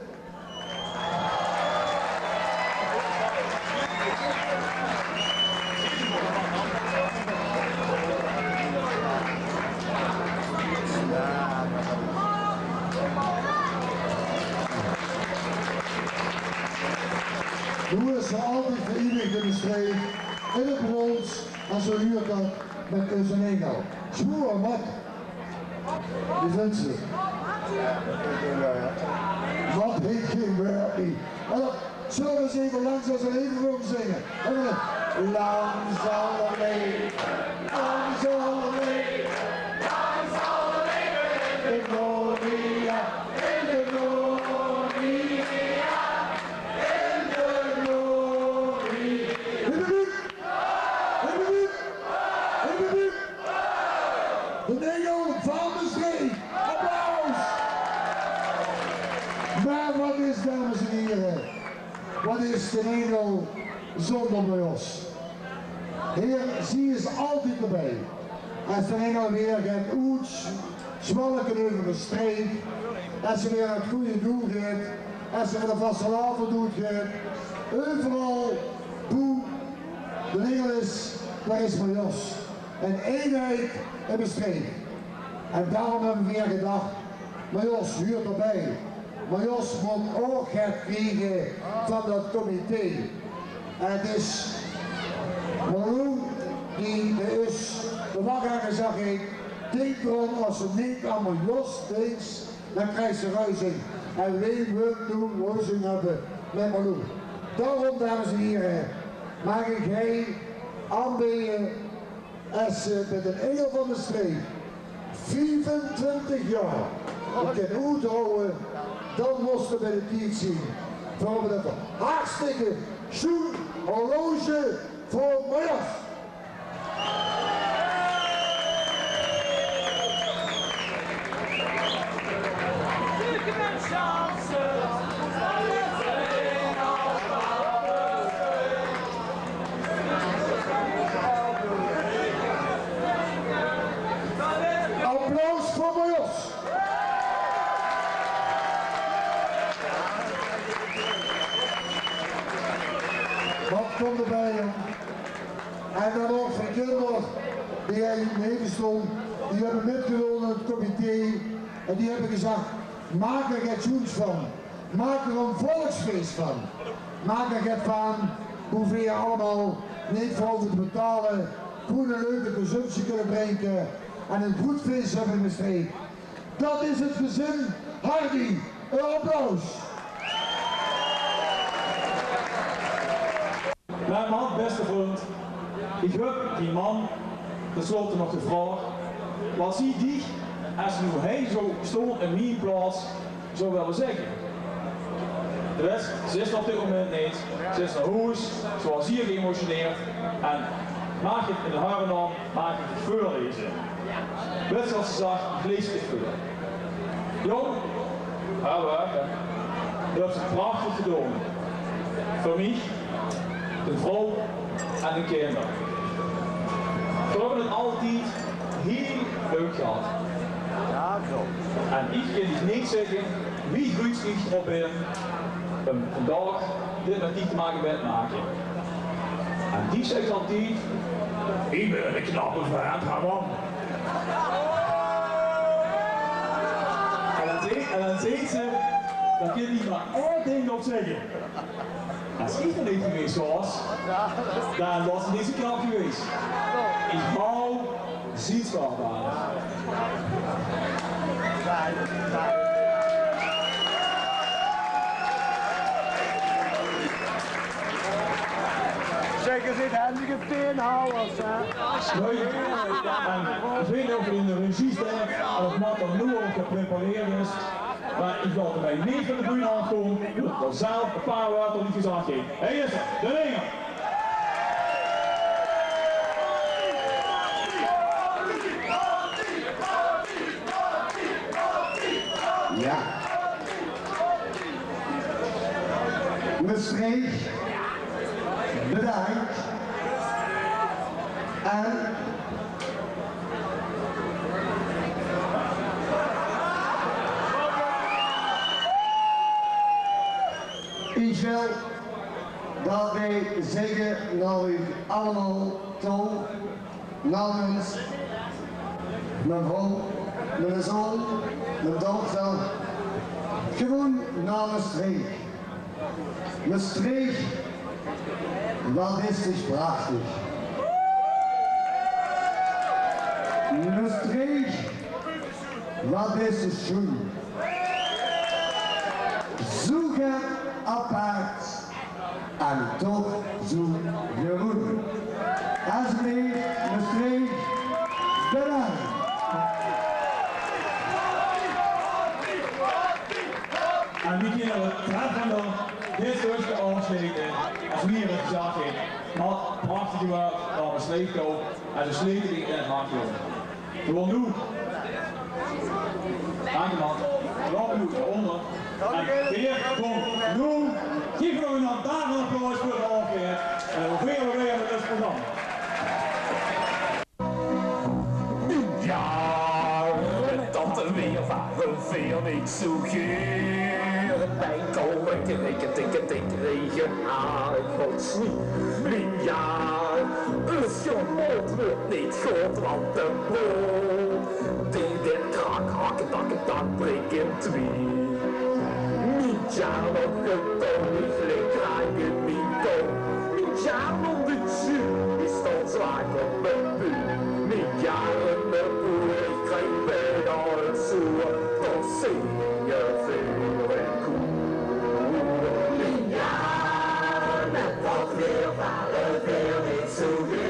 Noe is ze altied verienig in Mestreech, in 't brons. En zoe huurt dat mit eus Ingel. Sjoer, Mat. Wie vinjs se 't? Mat haet gein wäörd mie. Mer dan zölle v'r ins effe Lang zal ze leve veur häöm zinge. Effe, lang zal ze leve, lang zal ze leve, lang zal ze leve in de gloria, in de gloria, in de gloria. Hiep, hiep, hiep. Hiep, hiep, hiep. Hiep, hiep, hiep. De Ingel van Mestreech. Applaus. Mer wat is, dames en hiere, wat is de Ingel zónger Majos? Heer, zie is altied d'rbie. Es de Ingel weer get oets zwalke euver Mestreech, es ze weer nao 't gooj doel geit, es ze veur de vastelaovend oetgeit, euveral boe de Ingel is, dao is Majos. Ein einheid in Mestreech. En daorum höbbe veer gedach, Majos huurt d'rbie. Mer Jos mót ouch get kriege van dat comité. En 't is Marlou die d'r is, de wach aan gezag heet: dink d'raan, es se neet aan Jos dinks, dan kriegs se ruzie. En wie wille noe ruzie höbbe mit Marlou? Daorum, dames en hiere, maag ich hie aanbeje, es se mit ein engel van de streek viefentwintig jaor op de oet houwe, dan mós se bie de tied zien. Veer höbbe 'n hartstikke sjoen horloge veur Marjos. Applaus veur Marjos. Wat kump d'rbie, jóng? En dan ouch veur de kinder die hie neve stónge, die höbbe mitgedaon in 't comité en die höbbe gezag: maak d'r get sjoens van. Maak d'r ein volksfees van. Maak d'r get van boe veer allemaol neet veur hove te betale, gewoen ein leuke consumptie kinne drinke en ein good fees höbbe in Mestreech. Dat is 't gezin Hardy. Ein applaus. Mer man, bèste vrundj, ich höb die man ten slotte nog gevraog wat zie dich, es noe hie zów stoon in mien plaots, zów wille zègke. De res, ze is d'r op dit moment neet. Ze is nao hoes, ze waas zier geëmotioneerd en maag ich 't in häöre naom, maag ich 't veurlaeze. Wèts se wat ze zag? Ich laez 't veur. Jóng, haar werk, hè. Doe höbs 't prachtig gedaon. Veur mich, de vrouw en de kinder. Veer höbbe 't altied hiel leuk gehad. Jao, klop. En ich kin dich neet zègke wie gruuts ich d'rop bön um vandaag dit mit dich te mage mitmake. En die zag altied: ich bön eine knappe vent, hè man. En dan zag, en dan zag ze: dao kins se mer ein dink op zègke. Es ich d'r neet gewaes waas, dan waas 't neet zoe knap gewaes. Ich haw zietsbaar. Zeker zit handige peenhouwers, hè? Leuk. En ich weit neet of 't in de regie steit, of 't Mark d'r noe al geprepareerd is. Mer ich laot 'm neet van de bühne aafkómme, veur 't zelf e paar wäörd neet gezag haet. Hie is 'r, de Winger. Jao. Mestreech, bedank. En ich wil d'rbie zègke nao uch allemaol toe, namens mien vrouw, miene zoon, mien dochter, gewoen namens Mestreech. Mestreech, wat is dich prachtig. Mestreech, wat is dich sjoen. Zoe get apart en toch zoe gewoen. Esjeblief, Mestreech, bedank. En wie kinne v'r treffender dit stökske aafsjlete es wie 't gezag haet. Wat prachtige wäörd, laot mer sleep koup en ze slepe dich in 't hart, jóng. Gewoon noe. Dank je, man. Gewoon noe, daoonder. En veer kómme noe. Gaef nog ein applaus veur de aafsjeid. En dan veer weer mit 't programma. Mien jaor, dat weer ware veer neet zoe geur. Mien kouwe, krikke, tikke, tik, rege, hagel, snie. Mien jaor, us gemood weurt neet good, want de boom, die dit krak, hak, tak, tak, breek in twie. Jao, nog ein ton, ich lik graag in mien kop. Mien jao, nog ein tju, ich stóng zwaar op mien puut. Mien jao, ein boer, ich krieg bijna ein zoer. Toch zing ich veur ein koe. Mien jao, toch weer vallen, weer niet zo weer.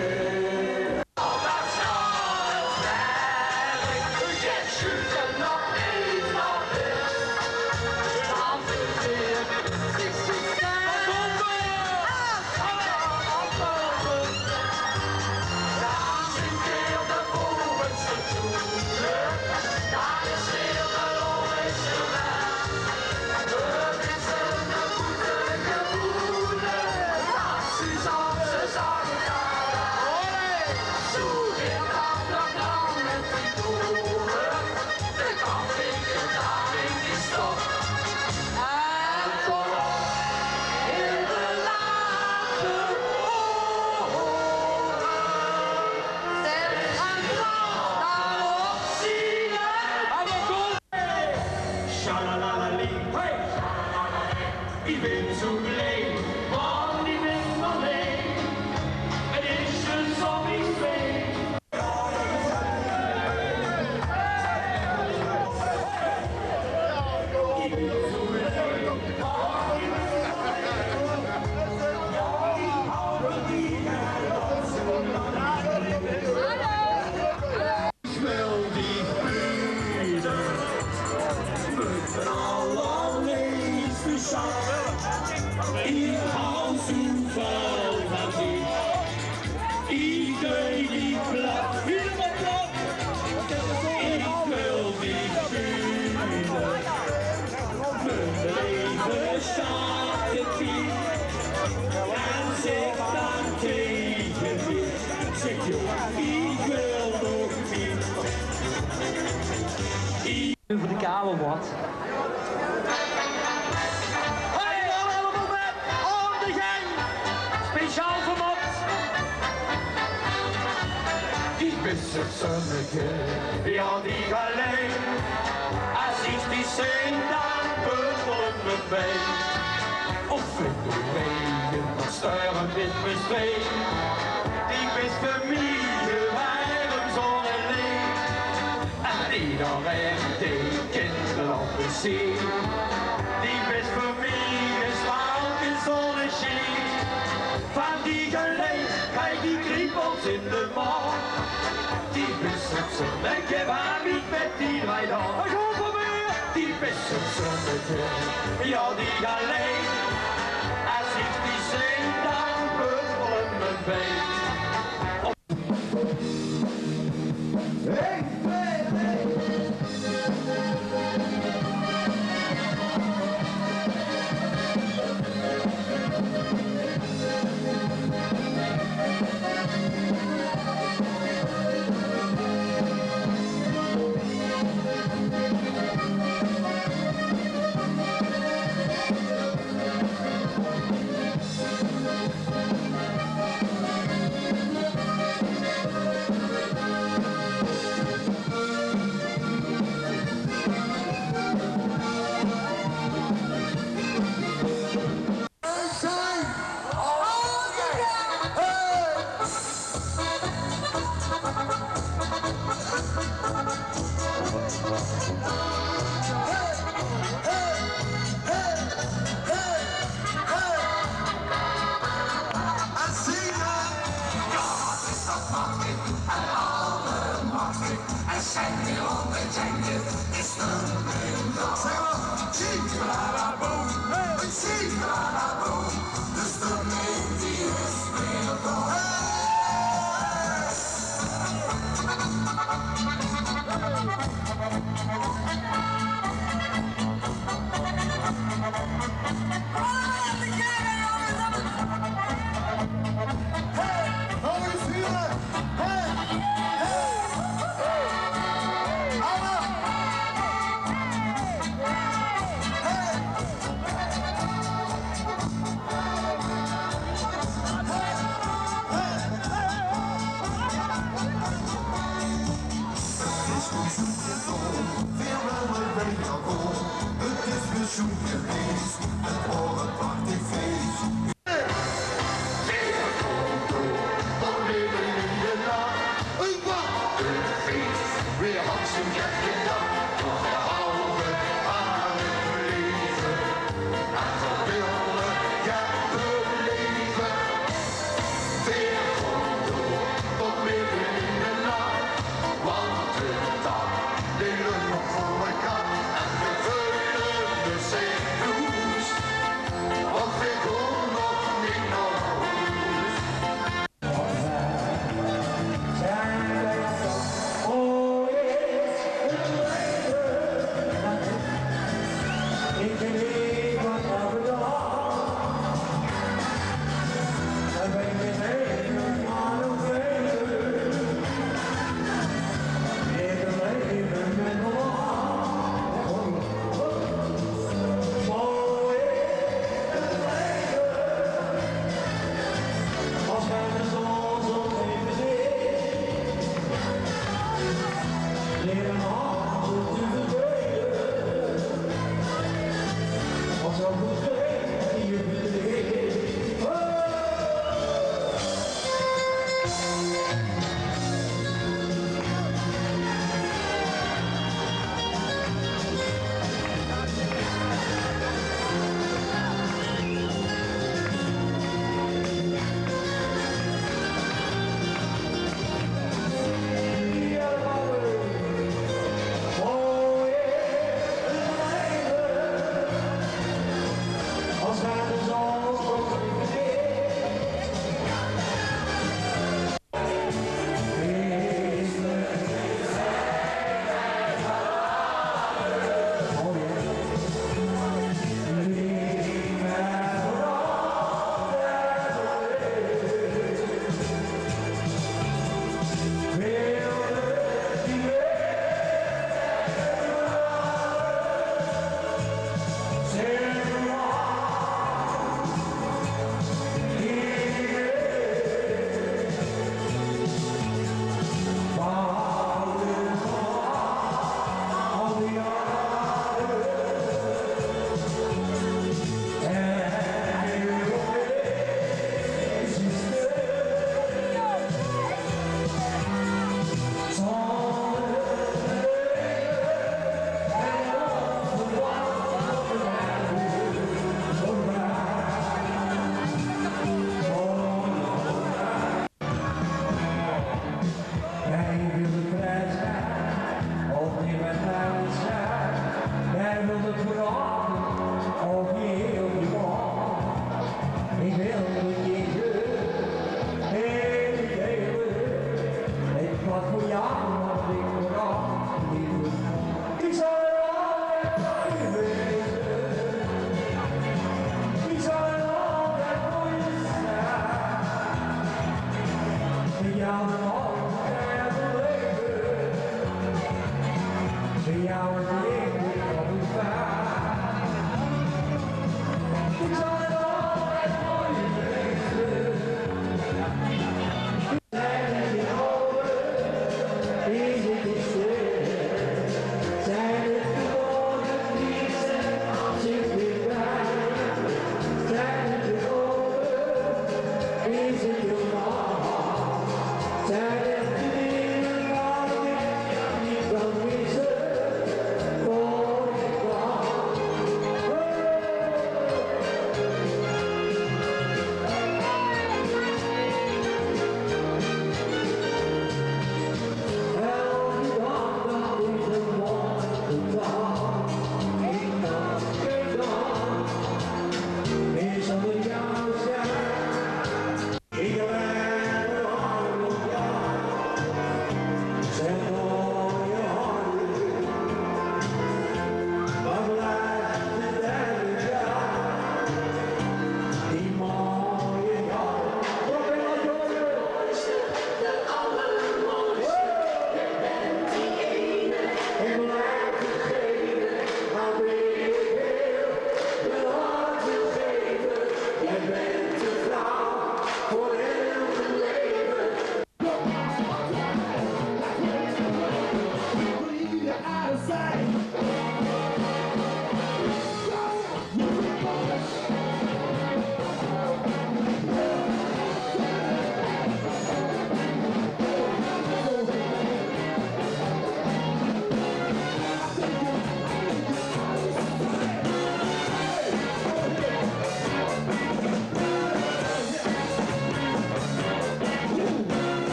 Sjalalalalee, hey! Ich bin zo blie, want ich bin allein. Het is ein zonnigfeest. Ich wil dich beude, mien allerleefste sjat. Ich haw zoeväöl van dich. Ich duij dich plat. Hielemaol plat. Ich wil dich beude, mien leve sjattepiet. En zèk dan taenge mich, zèk: jóng, ich wil nog mit. Euver de kabel wat. Hey, allemaol mit aan de gang. Speciaal veur Mats. Ich bis 't zönneke, jao, dich allein. Es ich dich zeen, dan bubbele mien bein. Of in de regen, dan sjtuur ich dich mit mien steen. Dich bis veur mich ein werm zonneliech. En ederein dae dich kins, laot mich zeen. Dich bis veur mich ein sjtarke zonnesjien. Van dich allein krieg ich kriebels in de maag. Dich bis 't zönneke, waor ich mit dich drei daag. Dich bis 't zönneke, jao, dich allein. Es ich dich zeen, dan bubbele mien bein.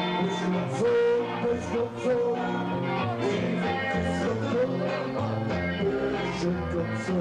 Zo, zo, zo. Zo, zo, zo.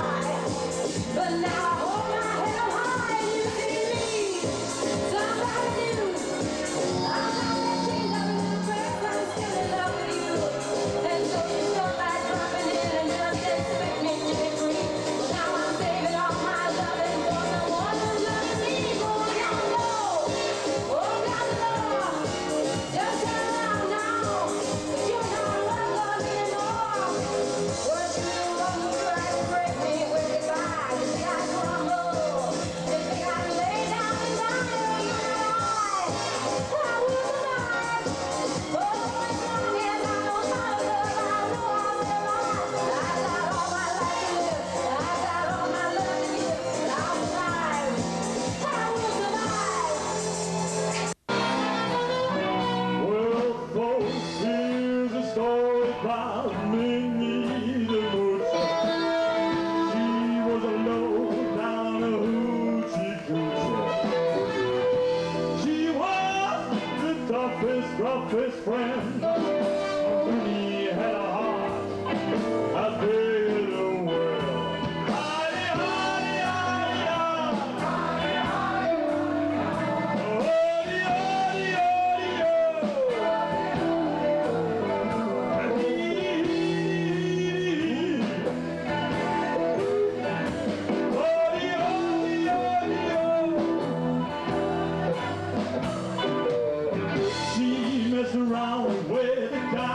But now I hold my head up high and you see me. Somebody new. I'm not that change of a little person. I'm still in love with you. And so you felt like dropping in and just expect me to be free. But now I'm saving all my loving for the one who's loving me. Go down low. Oh, God, Lord. Just turn around now. But you're not welcome anymore. Were you the one who tried to break me with goodbye? You think I crumble? You think I lay down and die? You're not alive. I will survive. Oh, as long as I know how to love, I know I'll survive. I got all my life to live. I got all my love to give. I'll survive. I will survive. Well, folks, here's a story about Minnie the Moocher. She was a low down hoochie coochie. She was the toughest, roughest friend. Minnie had a heart as big as the world. Hidey, hidey, hidey, hidey. Hidey, hidey, hidey, hidey. Hidey, hidey, hidey. Hidey, hidey, hidey, hidey. She messed around with the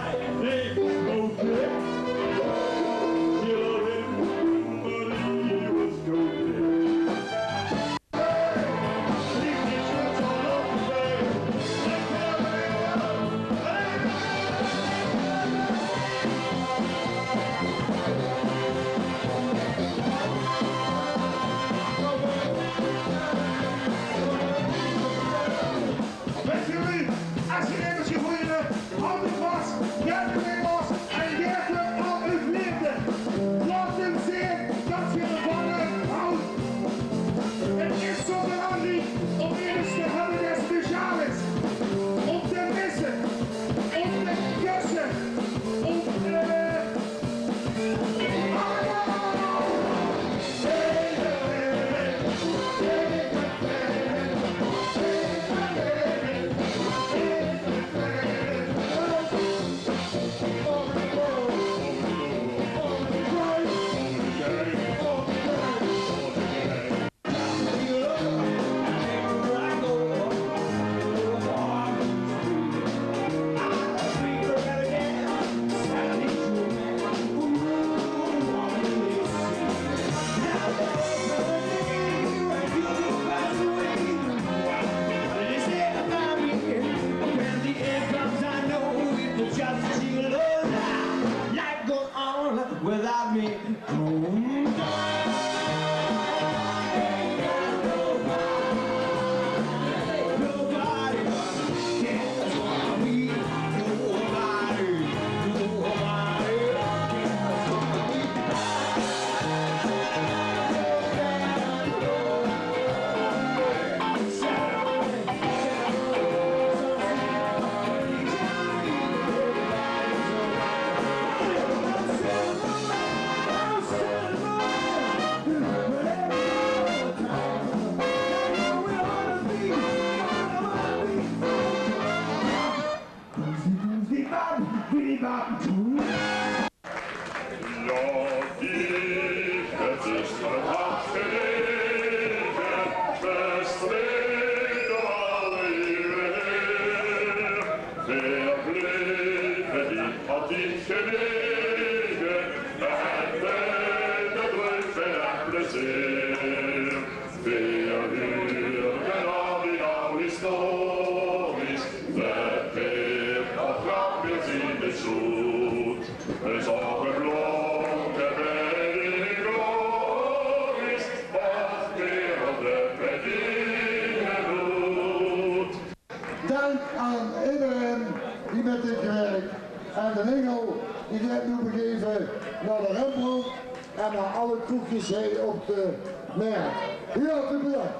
Jao, dich höbs 't hart gelege, verstreke alle ieuwe. Veer blieve dich, hat dich gelege, en veer bedruive en plezeer. Veer huuere al die aw histories, veer op grap weer zien de zoet. Is al geblonke bij de glories, wat wereld het met die doet. Dank aan ederein die mit haet gewirk. En d'n ingel, die geit noe begeve nao de Rembrandt en nao alle kroegjes hie op de Merret. Hie hartelik bedank.